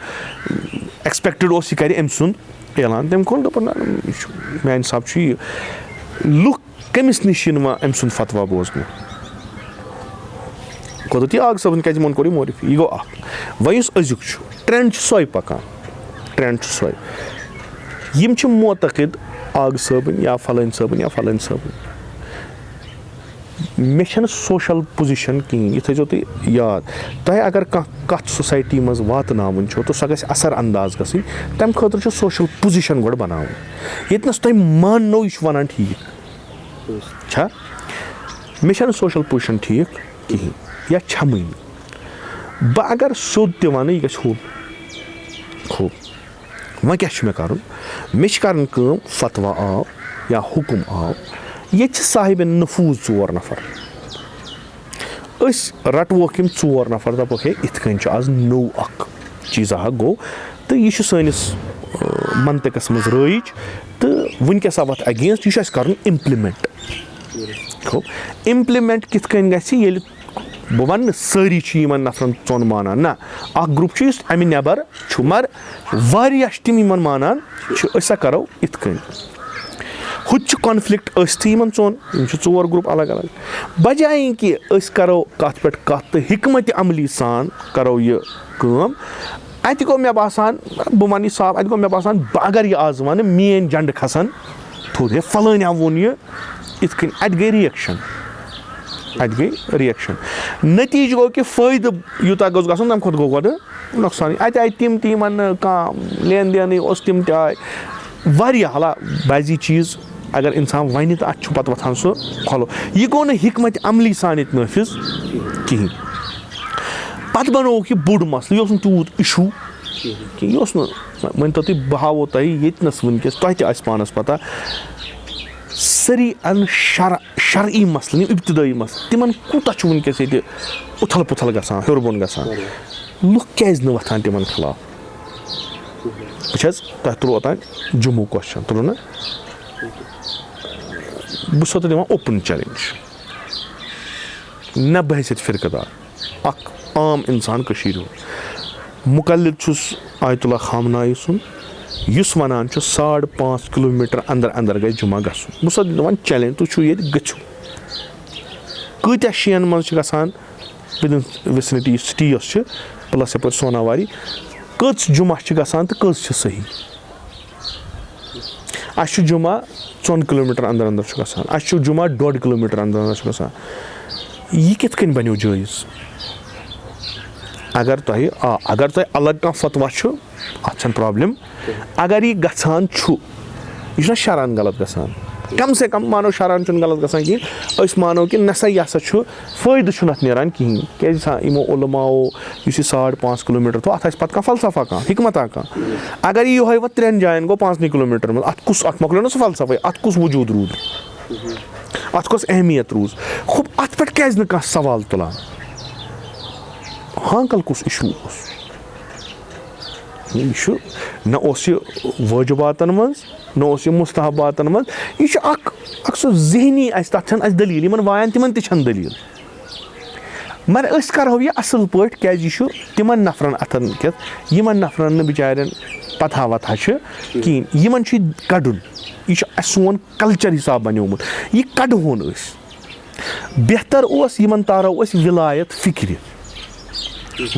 ایکسپیکٹڈ اوس یہِ کَرِ أمۍ سُنٛد اعلان۔ تٔمۍ کھول، دوٚپُن، "نہ، یہِ چھُ، میٛانہِ حساب چھُ یہِ۔" لُکھ کٔمِس نِش یِن وۄنۍ أمۍ سُنٛد فتوا بوزنہِ؟ قۄدرتی آغا صٲبَن کیٛازِ یِمَن کوٚر یہِ معرفی؟ یہِ گوٚو اَکھ۔ وۄنۍ یُس أزیُک چھُ، ٹرینڈ چھُ سۄے پَکان، ٹرینڈ چھُ سۄے۔ یِم چھِ معتقد آغا صٲبٕنۍ یا فلٲنۍ صٲبٕنۍ یا فلٲنۍ صٲبٕنۍ۔ مےٚ چھَنہٕ سوشل پوزیشن کِہیٖنۍ، یہِ تھٲیزیو تُہۍ یاد۔ تۄہہِ اگر کانٛہہ کَتھ سوسایٹی منٛز واتناوٕنۍ چھو تہٕ سۄ گژھِ اثر انداز گژھٕنۍ، تَمہِ خٲطرٕ چھِ سوشل پوزیشن گۄڈٕ بناوٕنۍ۔ ییٚتہِ نَس تۄہہِ ماننو یہِ چھُ وَنان ٹھیٖک۔ چھا؟ مےٚ چھَنہٕ سوشل پوزیشن ٹھیٖک کِہیٖنۍ یا چھَمٕے نہٕ۔ بہٕ اگر سیوٚد تہِ وَنہٕ، یہِ گژھِ ہوٚل، ہوٚل۔ وۄنۍ کیٛاہ چھُ مےٚ کَرُن؟ مےٚ چھِ کَرٕنۍ کٲم، فتویٰ آو یا حُکُم آو، ییٚتہِ چھِ صاحبِ نفوذ ژور نفر۔ أسۍ رَٹوکھ یِم ژور نفر، دَپوکھ، "ہے، یِتھ کٔنۍ چھُ آز نوٚو اَکھ چیٖزا اَکھ گوٚو، تہٕ یہِ چھُ سٲنِس، آ، منطقَس منٛز رٲیِج، تہٕ وٕنکیٚس آو اَتھ against، یہِ چھُ اَسہِ کَرُن implement۔" گوٚو، implement کِتھ کٔنۍ گژھِ؟ ییٚلہِ بہٕ وَنہٕ نہٕ سٲری چھِ یِمَن نفرَن ژوٚن مانان، نہ، اَکھ گرُپ چھُ یُس اَمہِ نٮ۪بر چھُ، مگر واریاہ چھِ تِم یِمَن مانان چھِ، أسۍ ہسا کَرو یِتھ کٔنۍ۔ ہُتہِ چھُ conflict ٲستھٕے یِمَن ژوٚن، یِم چھِ ژور گرُپ الگ الگ۔ بجایہِ کہِ أسۍ کَرو کَتھ پٮ۪ٹھ کَتھ تہٕ حکمت عملی سان کَرو یہِ کٲم، اَتہِ گوٚو مےٚ باسان، بہٕ وَنہٕ یہِ صاف، اَتہِ گوٚو مےٚ باسان، بہٕ اگر یہِ آز وَنہٕ، میٛٲنۍ جنڈٕ کھسن تھوٚد، "ہے، فلٲنۍ ہا ووٚن یہِ"، یِتھ کٔنۍ۔ اَتہِ گٔے reaction، اَتہِ گٔے reaction۔ نتیٖجہٕ گوٚو کہِ فٲیدٕ یوٗتاہ گوٚژھ گژھُن، تَمہِ کھۄتہٕ گوٚو گۄڈٕ نۄقصانٕے۔ اَتہِ آیہِ تِم تہِ، یِمَن نہٕ کانٛہہ لین دینٕے اوس، تِم تہِ آے۔ واریاہ حالا بعضی چیٖز اگر اِنسان وَنہِ تہٕ اَتھ چھُ پَتہٕ وۄتھان سُہ کھۄلو۔ یہِ گوٚو نہٕ حکمت عملی سان ییٚتہِ نٲفِذ کِہیٖنۍ۔ پَتہٕ بَنووُکھ یہِ بوٚڑ مسلہٕ، یہِ اوس نہٕ تیوٗت issue کینٛہہ، یہِ اوس نہٕ، مٲنۍ تو تُہۍ، بہٕ ہاوو تۄہہِ ییٚتہِ نَس وٕنکیٚس، تۄہہِ تہِ آسہِ پانَس پَتہ، سٲری اَن شرع، شرعی مسلہٕ، یِم ابتدٲیی مسلہٕ، تِمن کوٗتاہ چھُ وٕنکیٚس ییٚتہِ اُتھل پُتھل گژھان، ہیوٚر بۄن گژھان؟ لُکھ کیازِ نہٕ وۄتھان تِمن خلاف؟ وٕچھ حظ، تۄہہِ تُلو اوٚتام جموں کوسچن، تُلو نہ؟ بہٕ چھُسو تۄہہِ دِوان اوپن چیلنج، نہ بحیثیت فرقہٕ دار، اکھ عام انسان کٔشیٖرِ ہُنٛد۔ مُقلد چھُس آیت اللہ خامنائی سُنٛد، یُس وَنان چھُ ساڑ پانٛژھ کلوٗمیٖٹر اندر اندر گژھِ جمعہ گژھُن۔ بہٕ چھُسو دِوان چیلنج، تُہۍ چھِو ییٚتہِ، گٔژھِو۔ کۭتیٛاہ شِیَن منٛز چھِ گژھان within vicinity، یُس سٹی یۄس چھِ، پلس یپٲرۍ سوناواری، کٔژ جمعہ چھِ گژھان تہٕ کٔژ چھِ صحیح؟ اَسہِ چھُ جمعہ ژۄن کلوٗمیٖٹر اندر اندر چھُ گژھان، اَسہِ چھُ جمعہ ڈۄڈ کلوٗمیٖٹر اندر اندر چھُ گژھان۔ یہِ کِتھ کٔنۍ بنیو جٲیز؟ اگر تۄہہِ، آ، اگر تۄہہِ الگ کانٛہہ فتوا چھُ، اَتھ چھَنہٕ پرابلم۔ اگر یہِ گژھان چھُ، یہِ چھُنہ شرعن غلط گژھان؟ کم سے کم مانو شرعن چھُنہٕ غلط گژھان کِہیٖنۍ، أسۍ مانو کہِ نسا یہِ ہسا چھُ فٲیدٕ چھُنہٕ اَتھ نیران کِہیٖنۍ۔ کیٛازِ سا یِمو علماوو یُس یہِ ساڑ پانٛژھ کِلوٗمیٖٹر تھوٚو، اَتھ آسہِ پَتہٕ کانٛہہ فلسفہ، کانٛہہ حکمتہ کانٛہہ۔ اگر یہِ یِہوٚے وۄنۍ ترٛٮ۪ن جایَن گوٚو پانٛژنٕے کِلوٗمیٖٹر منٛز، اَتھ کُس، اَتھ مۄکلیو نہ سُہ فلسفے، اَتھ کُس وجوٗد روٗد؟ اَتھ کۄس اہمیت روٗز؟ خُب، اَتھ پٮ۪ٹھ کیٛازِ نہٕ کانٛہہ سوال تُلان؟ ہانکل کُس issue اوس؟ یہِ چھُ، نہ اوس یہِ وٲجِباتن منٛز، نہ اوس یہِ مُستحباتن منٛز۔ یہِ چھُ اکھ، اکھ سُہ ذہنی، اَسہِ، تَتھ چھَنہٕ اَسہِ دٔلیٖل، یِمن واین تِمن تہِ چھَنہٕ دٔلیٖل۔ مگر أسۍ کرہو یہِ اَصٕل پٲٹھۍ، کیٛازِ یہِ چھُ تِمن نفرن اَتھن کٮ۪تھ، یِمن نفرن نہٕ بِچارٮ۪ن پتہٕ ہا وتہٕ ہا چھِ کِہیٖنۍ۔ یِمن چھُ یہِ کَڑُن، یہِ چھُ اَسہِ سون culture حساب بنیومُت، یہِ کَڑہون أسۍ۔ بہتر اوس یِمن تارو أسۍ ولایت فکرِ،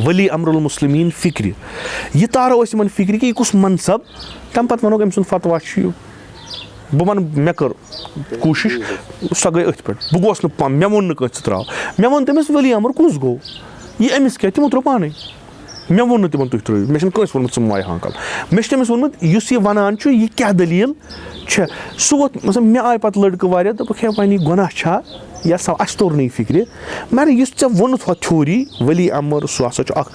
ولی امر المسلمین فکرِ۔ یہِ تارو أسۍ یِمن فکرِ کہِ یہِ کُس منصب، تَمہِ پتہٕ وَنوکھ أمۍ سُنٛد فتوا چھُ یہِ۔ بہٕ وَنہٕ مےٚ کٔر کوٗشِش، سۄ گٔے أتھۍ پٮ۪ٹھ۔ بہٕ گوس نہٕ پا-، مےٚ ووٚن نہٕ کٲنٛسہِ ژٕ ترٛاو۔ مےٚ ووٚن تٔمِس ولی امر کُس گوٚو؟ یہِ أمِس کیٛاہ؟ تِمو ترٛوو پانَے۔ مےٚ ووٚن نہٕ تِمن تُہۍ ترٛٲیِو، مےٚ چھُنہٕ کٲنٛسہِ ووٚنمُت ژٕ مہٕ وایہِ ہانکل۔ مےٚ چھُ تٔمِس ووٚنمُت یُس یہِ وَنان چھُ یہِ کیٛاہ دٔلیٖل چھےٚ۔ سُہ ووت، مطلب، مےٚ آیہِ پَتہٕ لٔڑکہٕ واریاہ، دوٚپُکھ ہے وۄنۍ یہِ گۄناہ چھا یا سا اَسہِ توٚر نہٕ یہِ فِکرِ، مگر یُس ژےٚ ووٚنُتھ ہۄتھ تھیوری ولی امر سُہ ہسا چھُ اکھ،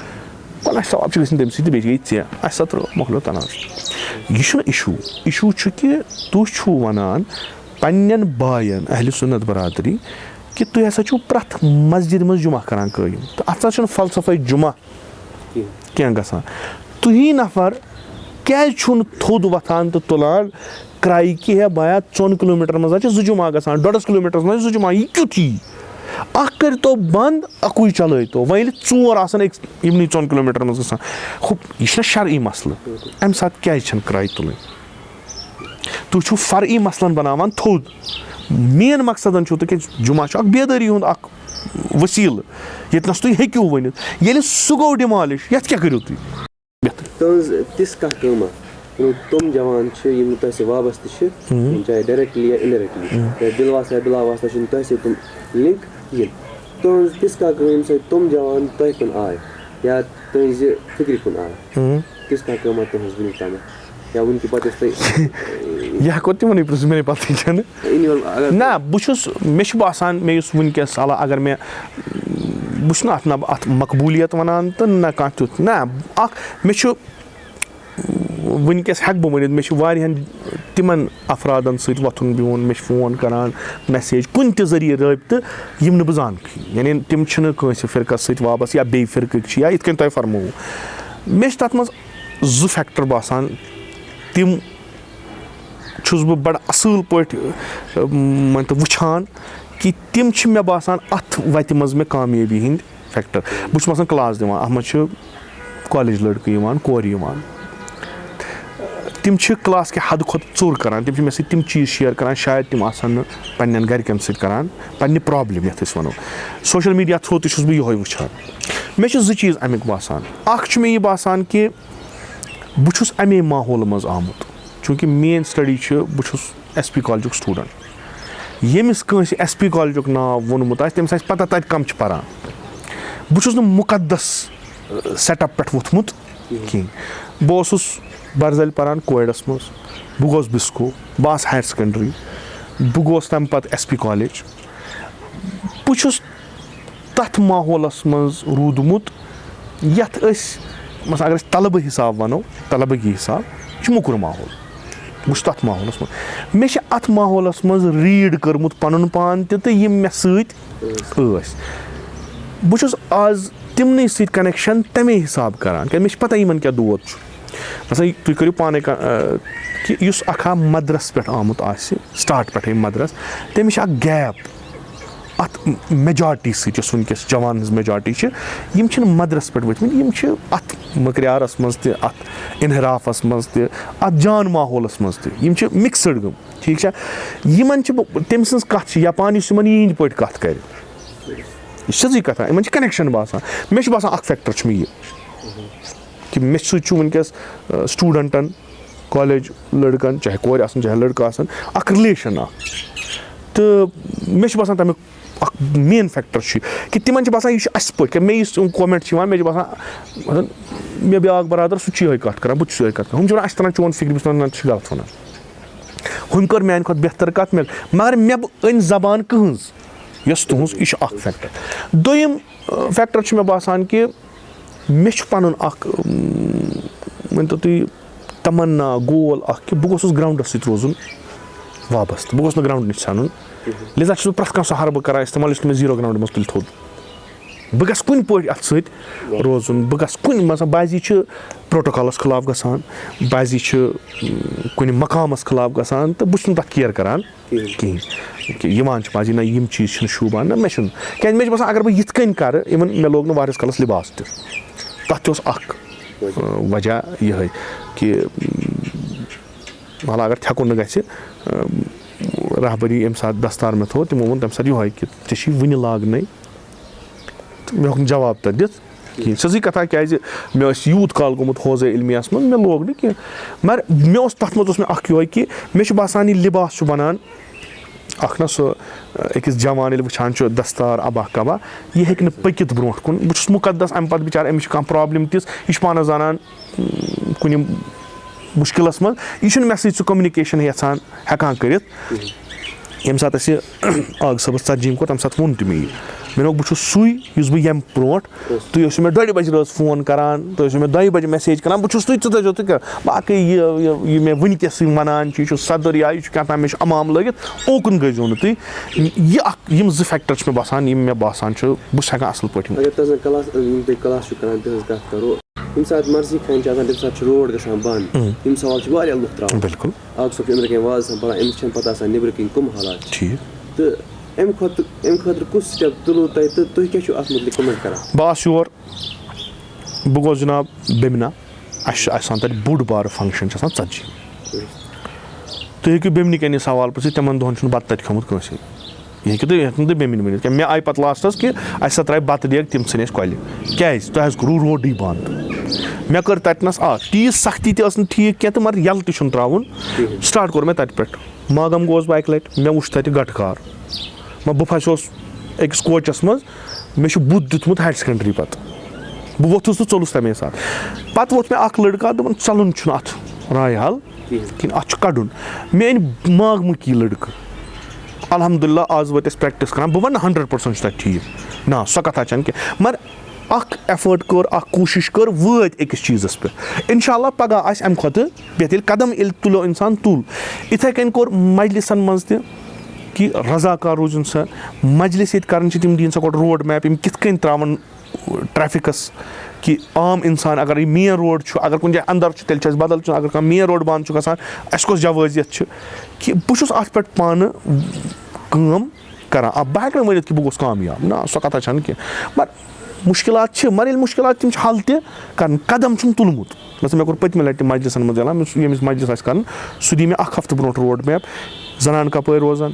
وَلہٕ اَسہِ ثواب چھُ گژھان تَمہِ سۭتۍ تہٕ بیٚیہِ چھِ گٔے ژےٚ، اَسہِ سا ترٛٲو مۄکلیو تنازٕ۔ یہِ چھُنہٕ issue، issue چھُ کہِ تُہۍ چھُو وَنان پننٮ۪ن باین اہلِ سُنت برادری کہِ تُہۍ ہسا چھِو پرٛٮ۪تھ مسجد منٛز جمعہ کران قٲیِم۔ تہٕ اَتھ نہ چھُنہٕ فلسفے جمعہ کینٛہہ گژھان۔ تُہی نفر کیٛازِ چھُو نہٕ تھوٚد وۄتھان تہٕ تُلان کرٛاے کہِ ہے بایا، ژۄن کلوٗمیٖٹرن منٛز حظ چھِ زٕ جمعہ گژھان، ڈۄڈس کلوٗمیٖٹرس منٛز چھِ زٕ جمعہ، یہِ کیُتھ یی؟ اکھ کٔرۍتو بنٛد، اَکُے چلٲیتو۔ وۄنۍ ییٚلہِ ژور آسن أکۍ یِمنٕے ژۄن کلوٗمیٖٹرن منٛز گژھان، ہُہ، یہِ چھُنہ شرعی مسلہٕ؟ اَمہِ ساتہٕ کیٛازِ چھَنہٕ کرٛاے تُلٕنۍ؟ تُہۍ چھِو فرعی مسلن بناوان تھوٚد۔ مین مقصدن چھُو تُہۍ، کیٛازِ جمعہ چھُ اکھ بیدٲری ہُنٛد اکھ وسیلہٕ، ییٚتنَس تُہۍ ہیٚکِو ؤنِتھ۔ ییٚلہِ سُہ گوٚو demolish، یَتھ کیٛاہ کٔرِو تُہۍ؟ تُہٕنٛز تِژھ کانٛہہ کٲمہ، یِم تِم جوان چھِ، یِم نہٕ تۄہہِ سۭتۍ وابستہٕ چھِ، ہم۔ چاہے directly یا indirectly، ہم۔ یا بِلواسطہ یا بِلاواسطہ چھِنہٕ تۄہہِ سۭتۍ تِم link کِہیٖنۍ۔ تُہٕنٛز تِژھ کانٛہہ کٲم، ییٚمہِ سۭتۍ تِم جوان تۄہہِ کُن آے یا تُہٕنٛزِ فِکرِ کُن آے؟ ہم۔ تِژھ کانٛہہ کٲمہ تُہٕنٛز وٕنیُک تامَتھ؟ یا وٕنہِ کہِ پَتہٕ یۄس تۄہہِ یہِ ہٮ۪کو تِمَنٕے پرٛژھِتھ، مےٚ نَے پَتہٕ کھٮ۪نہٕ۔ Anyway، اگر نہ، بہٕ چھُس، مےٚ چھُ باسان، مےٚ یُس وٕنکیٚس علا-، اگر مےٚ، بہٕ چھُس نہٕ اَتھ نہ اَتھ مقبوٗلیت وَنان تہٕ نہ کانٛہہ تیُتھ۔ نہ، اَکھ، مےٚ چھُ وٕنکیٚس ہٮ۪کہٕ بہٕ ؤنِتھ، مےٚ چھُ واریاہَن تِمَن افرادَن سۭتۍ وۄتھُن بِہُن، مےٚ چھِ فون کَران، message، کُنہِ تہِ ذٔریعہٕ رٲبطہٕ، یِم نہٕ بہٕ زانکھٕے۔ یعنی تِم چھِنہٕ کٲنٛسہِ فرقَس سۭتۍ وابستہٕ یا بیٚیہِ فرقٕکۍ چھِ یا یِتھ کٔنۍ تۄہہِ فرمووُ۔ مےٚ چھِ تَتھ منٛز زٕ factor باسان، تِم چھُس بہٕ بَڑٕ اَصٕل پٲٹھۍ، اۭں، مٲنۍ تو وٕچھان کہِ تِم چھِ مےٚ باسان اَتھ وَتہِ منٛز مےٚ کامیٲبی ہِنٛدۍ factor۔ بہٕ چھُس مثلاً class دِوان، اَتھ منٛز چھِ college لٔڑکہٕ یِوان، کورِ یِوان۔ تِم چھِ class کہِ حدٕ کھۄتہٕ ژوٚر کَران، تِم چھِ مےٚ سۭتۍ تِم چیٖز share کَران، شاید تِم آسَن نہٕ پنٛنٮ۪ن گَرِکٮ۪ن سۭتۍ کَران، پنٛنہِ problem یَتھ أسۍ وَنو۔ Social media through تہِ چھُس بہٕ یِہوٚے وٕچھان۔ مےٚ چھِ زٕ چیٖز اَمِکۍ باسان۔ اَکھ چھُ مےٚ یہِ باسان کہِ بہٕ چھُس اَمے ماحولہٕ منٛز آمُت، چوٗنٛکہِ میٛٲنۍ study چھِ، بہٕ چھُس S P college ُک student۔ ییٚمِس کٲنٛسہِ S P college ُک ناو ووٚنمُت آسہِ، تٔمِس آسہِ پَتہ تَتہِ کَم چھِ پَران۔ بہٕ چھُس نہٕ مُقدس، ٲں، setup پٮ۪ٹھ ووٚتھمُت کِہیٖنۍ۔ بہٕ اوسُس برزَلہِ پَران کویڈَس منٛز، بہٕ گوس بِسکو، بہٕ آس higher secondary، بہٕ گوس تَمہِ پَتہٕ S P college۔ بہٕ چھُس تَتھ ماحولَس منٛز روٗدمُت، یَتھ أسۍ، مثلاً، اگر أسۍ طلبہٕ حِساب وَنو، طلبہٕ کہِ حِساب، یہِ چھُ موٚکُر ماحول۔ بہٕ چھُس تَتھ ماحولَس منٛز۔ مےٚ چھِ اَتھ ماحولَس منٛز ریٖڈ کٔرمٕژ پَنُن پان تہِ تہٕ یِم مےٚ سۭتۍ ٲسۍ۔ بہٕ چھُس آز تِمنٕے سۭتۍ کنیکشن تَمے حساب کران، کیازِ مےٚ چھِ پَتہ یِمن کیٛاہ دود چھُ۔ مثلاً تُہۍ کٔرِو پانَے کا-، آ، کہِ یُس اَکھ ہا مدرس پٮ۪ٹھ آمُت آسہِ، سٹارٹ پٮ۪ٹھٕے مدرس، تٔمِس چھِ اَکھ گیپ۔ اَتھ میجارٹی سۭتۍ، یۄس وٕنکیٚس جوان ہٕنٛز میجارٹی چھِ، یِم چھِنہٕ مدرس پٮ۪ٹھ ؤتھمٕتۍ، یِم چھِ اَتھ مٔکریارَس منٛز تہِ، اَتھ انحرافَس منٛز تہِ، اَتھ جان ماحولَس منٛز تہِ، یِم چھِ مِکسٕڈ گٔمٕتۍ۔ ٹھیٖک چھا؟ یِمن چھِ بہٕ، تٔمۍ سٕنٛز کَتھ چھِ، یا پانہٕ یُس یِمن یِہِنٛدۍ پٲٹھۍ کَتھ کَرِ، یہِ چھِ سیٚزٕے کَتھا، یِمن چھِ کنیکشن باسان۔ مےٚ چھُ باسان اکھ فیکٹر چھُ مےٚ یہِ، کہِ مےٚ سۭتۍ چھُ وٕنکیٚس، آ، سٹوٗڈنٹن، کالج لٔڑکن، چاہے کورِ آسن، چاہے لٔڑکہٕ آسن، اکھ رِلیشن اکھ۔ تہٕ مےٚ چھُ باسان تَمیُک اکھ مین فیکٹر چھُ یہِ، کہِ تِمن چھُ باسان یہِ چھُ اَسہِ پٲٹھۍ، کہِ مےٚ یُس یِم کومینٹ چھِ یِوان، مےٚ چھُ باسان، مطلب، مےٚ بیاکھ برادر، سُہ چھُ یِہوٚے کَتھ کران، بہٕ تہِ چھُس یِہوٚے کَتھ کران۔ ہُم چھِ وَنان، اَسہِ چھِ تَران چون فِکرِ، بہٕ چھُس وَنان، نہ، ژٕ چھُکھ غلط وَنان۔ ہُمۍ کٔر میانہِ کھۄتہٕ بہتر کَتھ، مےٚ، مگر مےٚ بہٕ أنۍ زبان کٕہٕنٛز، یۄس تُہٕنٛز، یہِ چھُ اکھ فیکٹر۔ دوٚیِم، آ، فیکٹر چھُ مےٚ باسان کہِ مےٚ چھُ پَنُن اکھ، اۭں، ؤنۍ تو تُہۍ، تمنا، گول اکھ کہِ بہٕ گوٚژھُس گراوُنڈَس سۭتۍ روزُن وابستہٕ، بہٕ گوٚژھُس نہٕ گراوُنڈ نِش ژھٮ۪نُن۔ لہذا چھُس بہٕ پرٛٮ۪تھ کانٛہہ سُہ حربہٕ کران استعمال، یُس نہٕ مےٚ زیٖرو گراوُنڈ منٛز تُلہِ تھوٚد۔ بہٕ گژھٕ کُنہِ پٲٹھۍ اَتھ سۭتۍ روزُن، بہٕ گژھٕ کُنہِ، مثلاً، بعضی چھِ پروٹوکالَس خلاف گژھان، بعضی چھِ، اۭں، کُنہِ مقامَس خلاف گژھان، تہٕ بہٕ چھُس نہٕ تَتھ کِیَر کران کِہیٖنۍ۔ کِہیٖنۍ۔ کہِ یِوان چھِ بعضی، نہ، یِم چیٖز چھِنہٕ شوٗبان، نہ، مےٚ چھُنہٕ۔ کیٛازِ مےٚ چھُ باسان، اگر بہٕ یِتھ کٔنۍ کَرٕ، even مےٚ لوگ نہٕ واریاہَس کالَس لِباس تہِ۔ تَتھ تہِ اوس اَکھ، اۭں، وجہ یِہوٚے کہِ، اۭں، وَلہٕ اگر تھٮ۪کُن نہٕ گژھِ، اۭں، رہبری ییٚمہِ ساتہٕ دستار مےٚ تھوٚو، تِمو ووٚن تَمہِ ساتہٕ یِہوٚے کہِ ژےٚ چھی وٕنہِ لاگنَے۔ تہٕ مےٚ ہیوٚک نہٕ جواب تَتھ دِتھ کِہیٖنۍ۔ سیٚزٕے کَتھا، کیٛازِ مےٚ ٲسۍ یوٗت کال گوٚمُت حوزے علمیَس منٛز، مےٚ لوگ نہٕ کینٛہہ۔ مگر مےٚ اوس تَتھ منٛز اوس مےٚ اَکھ یِہوٚے کہِ مےٚ چھُ باسان، یہِ لِباس چھُ بَنان اَکھ نہ سُہ، أکِس جوان ییٚلہِ وٕچھان چھُ دستار، عبا کبا، یہِ ہیٚکہِ نہٕ پٔکِتھ برونٛٹھ کُن۔ بہٕ چھُس مُقدس، اَمہِ پَتہٕ بِچارٕ أمِس چھِ کانٛہہ پرٛابلِم تِژھ، یہِ چھُ پانَس زانان، اۭں، کُنہِ مُشکِلَس منٛز، یہِ چھُنہٕ مےٚ سۭتۍ سُہ communication یَژھان، ہٮ۪کان کٔرِتھ۔ ییٚمہِ ساتہٕ اَسہِ آغہٕ صٲبَس ژَتجِہِم کوٚر، تَمہِ ساتہٕ ووٚن تہِ مےٚ یہِ۔ مےٚ دوٚپ، بہٕ چھُس سُے، یُس بہٕ ییٚمہِ برونٛٹھ، تُہۍ ٲسِو مےٚ ڈۄڈِ بجہِ رٲژ فون کران، تُہۍ ٲسِو مےٚ دۄیہِ بجہِ message کران، بہٕ چھُس تُہۍ، ژٕ تھٲیزیو تُہۍ کر-، باقٕے یہِ، یہِ، یہِ مےٚ وٕنکیٚسٕے وَنان چھِ، یہِ چھُ صدر یا یہِ چھُ کیٛاہ تام، مےٚ چھُ اَمام لٲگِتھ، اوکُن گٔژھۍزیو نہٕ تُہۍ۔ یہِ اَکھ، یِم زٕ فیکٹر چھِ مےٚ باسان، یِم مےٚ باسان چھِ، بہٕ چھُس ہٮ۪کان اَصٕل پٲٹھۍ۔ اگر تُہۍ زَن کلاس، یِم تُہۍ کلاس چھِو کران، تِہٕنٛز کَتھ کرو، ییٚمہِ ساتہٕ مرضی خان چھِ آسان، تَمہِ ساتہٕ چھُ روڈ گژھان بنٛد۔ اۭں۔ یِم سوال چھِ واریاہ لُکھ تراوان۔ بِلکُل۔ اکھ صٲب چھُ أنٛدرٕ کَنہِ وازٕ آسان پَران، أمِس چھَنہٕ پَتہ آسان نیٚبرٕ کِنۍ کٕم حالات چھِ۔ ٹھیٖک۔ تہٕ اَمہِ کھۄتہٕ، اَمہِ خٲطرٕ کُس step تُلوٕ تۄہہِ تہٕ تُہۍ کیٛاہ چھِو اَتھ مُتعلِق comment کران؟ بہٕ آس یور، بہٕ گوس جِناب بیمنا، اَسہِ چھُ آسان تَتہِ بوٚڑ بارٕ function چھُ آسان ژَتجی۔ تُہۍ ہیٚکِو بیمنہِ کَنہِ یہِ سوال پرٛژھِتھ، تِمَن دۄہَن چھُنہٕ بَتہٕ تَتہِ کھیوٚمُت کٲنٛسے۔ یہِ ہیٚکِو تُہۍ، یہِ ہیٚکِو نہٕ تُہۍ بیمنہِ ؤنِتھ کینٛہہ۔ مےٚ آیہِ پَتہٕ lastس کہِ اَسہِ ہسا ترٛایہِ بَتہٕ دیگ، تِم ژھٕنۍ اَسہِ کۄلہِ۔ کیٛازِ؟ تۄہہِ حظ کوٚروٕ روڈٕے بنٛد۔ مےٚ کٔر تَتہِ نَس اَکھ، تیٖژ سختی تہِ ٲس نہٕ ٹھیٖک کینٛہہ تہٕ مگر یَلہٕ تہِ چھُنہٕ ترٛاوُن۔ کِہیٖنۍ۔ Start کوٚر مےٚ تَتہِ پٮ۪ٹھ۔ ماگام گوس بہٕ اَکہِ لَٹہِ، مےٚ وُچھ تَتہِ گَٹہٕ کار۔ مگر بہٕ پھَسیوس أکِس کوچَس منٛز، مےٚ چھُ بُتھ دیُتمُت higher secondary پَتہٕ۔ بہٕ ووٚتھُس تہٕ ژوٚلُس تَمے ساتہٕ۔ پَتہٕ ووٚتھ مےٚ اَکھ لٔڑکہٕ اَکھ، دوٚپُن، "ژَلُن چھُنہٕ اَتھ راے حل کِہیٖنۍ، اَتھ چھُ کَڑُن۔" مےٚ أنۍ ماگمٕکی لٔڑکہٕ۔ الحمدللہ، آز وٲتۍ أسۍ practice کران۔ بہٕ وَنہٕ نہٕ hundred percent چھُ تَتہِ ٹھیٖک، نہ، سۄ کَتھا چھَنہٕ کینٛہہ۔ مگر اَکھ effort کٔر، اَکھ کوٗشِش کٔر، وٲتۍ أکِس چیٖزَس پٮ۪ٹھ۔ اِنشاء اللہ پَگاہ آسہِ اَمہِ کھۄتہٕ بہتر۔ قدم ییٚلہِ تُلو اِنسان، تُل۔ یِتھَے کٔنۍ کوٚر مجلِسَن منٛز تہِ کہِ رضاکار روٗزِن سا، مجلِس ییٚتہِ کَران چھِ، تِم دِیِن سا گۄڈٕ road map، یِم کِتھ کٔنۍ ترٛاوَن trafficس، کہِ عام اِنسان اگر یہِ main road چھُ، اگر کُنہِ جایہِ اندر چھُ، تیٚلہِ چھُ اَسہِ بدل چیٖز، اگر کانٛہہ main road بنٛد چھُ گژھان، اَسہِ کۄس جوٲزیت چھِ؟ کہِ بہٕ چھُس اَتھ پٮ۪ٹھ پانہٕ کٲم کران۔ آ، بہٕ ہٮ۪کہٕ نہٕ ؤنِتھ کہِ بہٕ گوٚوُس کامیاب، نہ، سۄ کتھا چھَنہٕ کینٛہہ، مگر مُشکِلات چھِ، مگر ییٚلہِ مُشکِلات تِم چھِ حل تہِ کران، قدم چھُنہٕ تُلمُت۔ مثلاً مےٚ کوٚر پٔتمہِ لٹہِ تہِ مجلسن منٛز اعلان، یُس، ییٚمِس مجلس آسہِ کرُن، سُہ دِیہِ مےٚ اکھ ہفتہٕ برونٛٹھ road map، زنان کپٲرۍ روزن،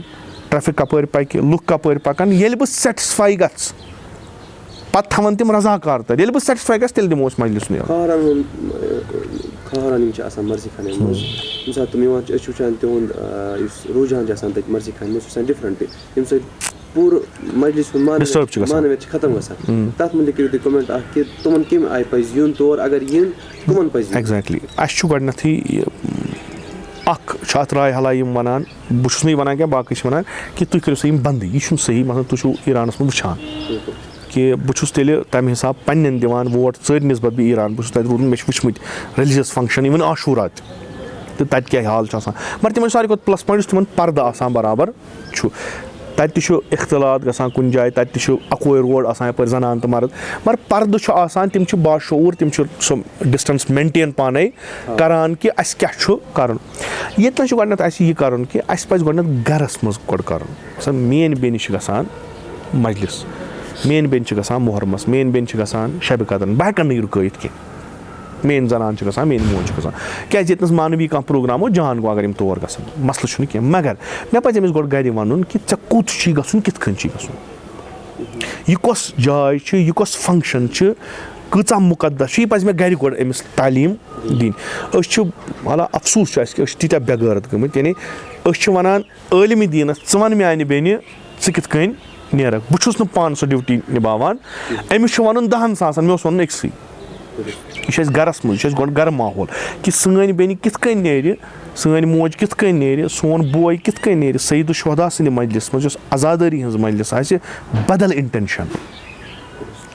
traffic کپٲرۍ پکہِ، لُکھ کپٲرۍ پکن، ییٚلہِ بہٕ satisfy گژھٕ، پتہٕ تھاوَن تِم رضاکار تَتہِ۔ ییٚلہِ بہٕ satisfy گژھٕ، تیٚلہِ دِمو أسۍ مجلِس نیرُن۔ خواہرَن ہُنٛد، خواہرَن یِم چھِ آسان مرضی خان یِم منٛز۔ ییٚمہِ ساتہٕ تِم یِوان چھِ، أسۍ چھِ وٕچھان تِہُنٛد، آ، یُس رُجحان چھُ آسان تَتہِ مرضی خان، یہِ چھُ آسان different۔ ییٚمہِ سۭتۍ پوٗرٕ مجلِس ہُنٛد disturb چھُ مانوِیت، گژھان۔ مانوِیت چھِ ختم گژھان۔ ہُم۔ تَتھ مُتعلِق کٔرِو تُہۍ comment اَکھ کہِ تِمَن کَمہِ آیہِ پَزِ یُن تور، اگر یِن، کٕمَن پَزِ یُن؟ Exactly۔ اَسہِ چھُ گۄڈٕنٮ۪تھٕے یہِ، اَکھ چھُ اَتھ راے حلا یِم وَنان، بہٕ چھُس نہٕ یہِ وَنان کینٛہہ، باقٕے چھِ وَنان کہِ تُہۍ کٔرِو سا یِم بنٛدٕے، یہِ چھُنہٕ صحیح، مطلب تُہۍ چھُو ایرانَس منٛز وٕچھان۔ بِلکُل۔ کہِ بہٕ چھُس تیٚلہِ تَمہِ حساب پنٛنٮ۪ن دِوان vote، ژٔرۍ نسبت بہٕ ایران، بہٕ چھُس تَتہِ روٗدمُت، مےٚ چھِ وٕچھمٕتۍ religious function، even عاشورا تہِ۔ تہٕ تَتہِ کیٛاہ حال چھُ آسان۔ مگر تِمَن چھُ ساروی کھۄتہٕ پٕلَس پویِنٛٹ یُس تِمَن پَردٕ آسان برابر چھُ۔ تَتہِ تہِ چھُ اختلاط گژھان کُنہِ جایہِ، تَتہِ تہِ چھُ اَکوے روڈ آسان یَپٲرۍ زَنان تہٕ مَرٕد، مگر پَردٕ چھُ آسان، تِم چھِ باشعوٗر، تِم چھِ سُہ ڈِسٹَنٕس مینٹین پانَے کَران کہِ اَسہِ کیٛاہ چھُ کَرُن۔ ییٚتہِ نَس چھُ گۄڈٕنٮ۪تھ اَسہِ یہِ کَرُن کہِ اَسہِ پَزِ گۄڈٕنٮ۪تھ گَرَس منٛز گۄڈٕ کَرُن۔ مثلاً میٛٲنۍ بیٚنہِ چھِ گژھان مجلِس، میٛٲنۍ بیٚنہِ چھِ گژھان محرمَس، میٛٲنۍ بیٚنہِ چھِ گژھان شَبِ قدرَن، بہٕ ہٮ۪کَن نہٕ یہِ رُکٲیِتھ کینٛہہ۔ میٛٲنۍ زنان چھِ گژھان، میٛٲنۍ موج چھِ گژھان۔ کیٛازِ ییٚتہِ نَس مانوی کانٛہہ پروگرام اوس، جان گوٚو اگر یِم تور گژھن، مسلہٕ چھُنہٕ کینٛہہ۔ مگر مےٚ پَزِ أمِس گۄڈٕ گرِ وَنُن کہِ ژےٚ کوٚت چھُے گژھُن، کِتھ کٔنۍ چھُے گژھُن، یہِ کۄس جاے چھِ، یہِ کۄس فنکشن چھِ، کۭژاہ مُقدس چھِ، یہِ پَزِ مےٚ گرِ گۄڈٕ أمِس تعلیٖم دِنۍ۔ أسۍ چھِ، والا افسوٗس چھُ اَسہِ کہِ أسۍ چھِ تیٖتیٛاہ بے غٲرت گٔمٕتۍ، یعنی أسۍ چھِ وَنان عٲلمِ دیٖنَس، ژٕ وَن میٛانہِ بیٚنہِ، ژٕ کِتھ کٔنۍ نیرَکھ؟ بہٕ چھُس نہٕ پانہٕ سۄ ڈیوٹی نِباوان۔ أمِس چھُ وَنُن دَہَن ساسَن، مےٚ اوس وَنُن أکسٕے۔ یہِ چھُ اَسہِ گَرَس منٛز، یہِ چھُ اَسہِ گۄڈٕ گَرٕ ماحول کہِ سٲنۍ بیٚنہِ کِتھ کٔنۍ نیرِ، سٲنۍ موج کِتھ کٔنۍ نیرِ، سون بوے کِتھ کٔنۍ نیرِ۔ سید الشہدا سٕنٛدِ مجلِس منٛز یۄس عزادٲری ہٕنٛز مجلِس آسہِ، بدل اِنٹٮ۪نشَن۔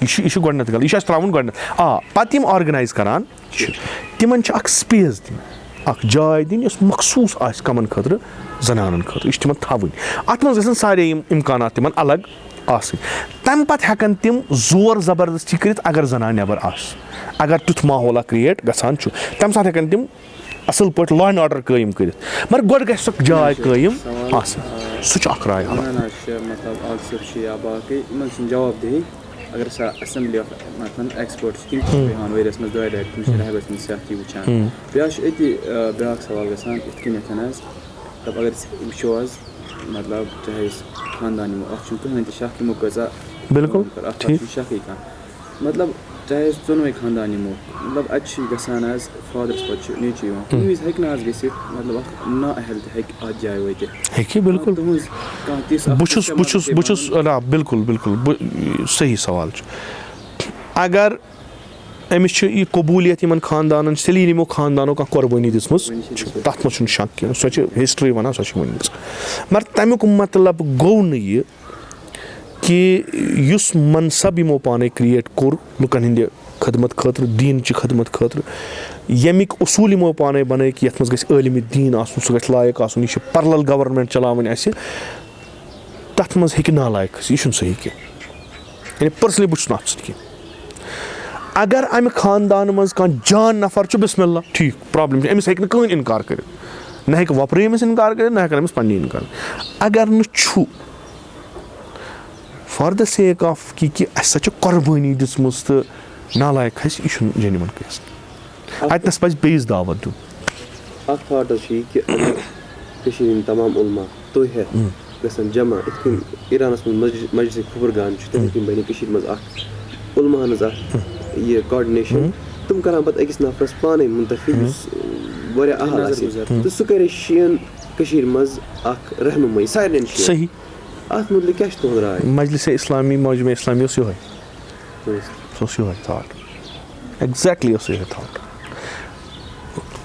یہِ چھُ، یہِ چھُ گۄڈٕنٮ۪تھ غلط، یہِ چھُ اَسہِ ترٛاوُن گۄڈٕنٮ۪تھ۔ آ، پَتہٕ یِم آرگنایز کَران چھِ، تِمَن چھِ اَکھ سپیس دِنۍ، اَکھ جاے دِنۍ، یۄس مخصوٗص آسہِ کَمَن خٲطرٕ؟ زَنانَن خٲطرٕ۔ یہِ چھِ تِمَن تھاوٕنۍ۔ اَتھ منٛز گژھن سارے یِم اِمکانات تِمَن الگ آسٕنۍ۔ تَمہِ پَتہٕ ہٮ۪کَن تِم زور زبردستی کٔرِتھ، اگر زَنان نٮ۪بَر آسہِ، اگر تیُتھ ماحولہ کِرٛییٹ گژھان چھُ، تَمہِ ساتہٕ ہٮ۪کَن تِم اَصٕل پٲٹھۍ لا اینڈ آرڈر قٲیِم کٔرِتھ۔ مگر گۄڈٕ گژھِ سۄ جاے قٲیِم سوال، آسٕنۍ۔ آ، سُہ چھُ اَکھ راے حالات۔ زَنان آسہِ، مطلب، عاقصب چھِ یا باقٕے، یِمَن چھِنہٕ جواب دِہٕے۔ اگر سۄ اسمبلی آف، مثلاً، ایکسپٲرٹ چھِ، تِم چھِ بیٚہوان ؤریَس منٛز دۄیہِ لَٹہِ، تِم چھِ رہبَرَس منٛز سیاحتی وٕچھان۔ بیٛاکھ چھُ أتی، آ، بیٛاکھ سوال گژھان، یِتھ کٔنٮ۪تھ حظ، مطلب، اگر أسۍ وٕچھو حظ، مطلب، چاہے أسۍ خاندان نِمو، اَتھ چھُنہٕ کٕہٕنۍ تہِ شک، یِمو کۭژاہ بِلکُل، کٲم کٔر، اَتھ ٹھیٖک۔ چھُنہٕ شکٕے کانٛہہ۔ مطلب، چاہے أسۍ ژۄنوَے خاندان نِمو، مطلب، اَتہِ چھِ گژھان حظ فادرَس پَتہٕ چھُ نیٚچوٗ یِوان۔ کُنہِ وِزِ ہیٚکہِ نہٕ حظ گٔژھِتھ، مطلب، اَکھ نااہل تہِ ہیٚکہِ اَتھ جایہِ وٲتِتھ۔ ہیٚکہِ، بِلکُل۔ تُہٕنٛز کانٛہہ تِژھ اَکھ بہٕ چھُس، بہٕ چھُس، بہٕ چھُس، نہ، بِلکُل، بِلکُل، بہٕ، صحیح سوال چھُ۔ اگر أمِس چھِ یہِ قبوٗلیت یِمَن خاندانَن، سُلہِ یِمو خاندانو کانٛہہ قۄربٲنی دِژمٕژ، تَتھ منٛز چھُنہٕ شک کینٛہہ، سۄ چھِ ہسٹری وَنان، سۄ چھِ ؤنمٕژ۔ مگر تَمیُک مطلب گوٚو نہٕ یہِ کہِ یُس منصب یِمو پانَے کِرٛییٹ کوٚر لُکَن ہِنٛدِ خدمت خٲطرٕ، دیٖنچہِ خدمت خٲطرٕ، ییٚمِکۍ اصوٗل یِمو پانَے بَنٲے کہِ یَتھ منٛز گژھِ عٲلمِ دیٖن آسُن، سُہ گژھِ لایق آسُن، یہِ چھِ parallel government چلاوٕنۍ اَسہِ، تَتھ منٛز ہیٚکہِ نالایق کھٔسِتھ، یہِ چھُنہٕ صحیح کینٛہہ۔ یعنی personally بہٕ چھُس نہٕ اَتھ سۭتۍ کینٛہہ۔ اگر اَمہِ خاندانہٕ منٛز کانٛہہ جان نفر چھُ، بسم اللہ، ٹھیٖک، پرابلم چھِ، أمِس ہیٚکہِ نہٕ کٕہٕنۍ اِنکار کٔرِتھ، نہ ہیٚکہِ وۄپرٕ أمِس اِنکار کٔرِتھ، نہ ہٮ۪کَن أمِس پنٛنہِ اِنکار۔ اگر نہٕ چھُ، for the sake of کہِ، کہِ اَسہِ سا چھِ قۄربٲنی دِژمٕژ تہٕ نالایق کھسہِ، یہِ چھُنہٕ genuine case۔ اَتہِ نَس پَزِ بیٚیِس دعوت دیُن۔ اَکھ تھاٹ حظ چھُ یہِ کہِ اگر کٔشیٖرِ ہِنٛدۍ تمام علما تُہۍ ہٮ۪تھ گژھن جمع، یِتھ کٔنۍ ایرانَس منٛز مجلس، مجلس خبرگان چھُ، تِتھَے کٔنۍ بَنہِ کٔشیٖرِ منٛز اَکھ علماہَن ہٕنٛز اَکھ یہِ کاڈِنیشَن۔ تِم کَران پَتہٕ أکِس نفرَس پانَے منتخب، یُس واریاہ اَہَل نظر آسہِ۔ گُزر۔ تہٕ سُہ کَرِ شِیَن کٔشیٖرِ منٛز اَکھ رہنُمٲیی سارنٕے شِیَن۔ صحیح۔ اَتھ مُتعلِق کیٛاہ چھِ تُہُنٛد راے؟ مجلس اسلامی، مجمع اسلامی اوس یِہوٚے۔ سُہ اوس یِہوٚے تھاٹ۔ exactly اوس یِہوٚے تھاٹ۔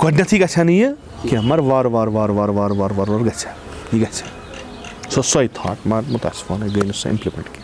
گۄڈٕنٮ۪تھٕے گژھِ ہا نہٕ یہِ کینٛہہ، مگر وارٕ وارٕ، وارٕ وارٕ، وارٕ وارٕ، وارٕ وارٕ گژھِ ہا۔ یہِ گژھِ ہا۔ سۄ ٲس سۄے تھاٹ، مگر مُتاسفانہ گٔے نہٕ سۄ اِمپلِمٮ۪نٛٹ کینٛہہ۔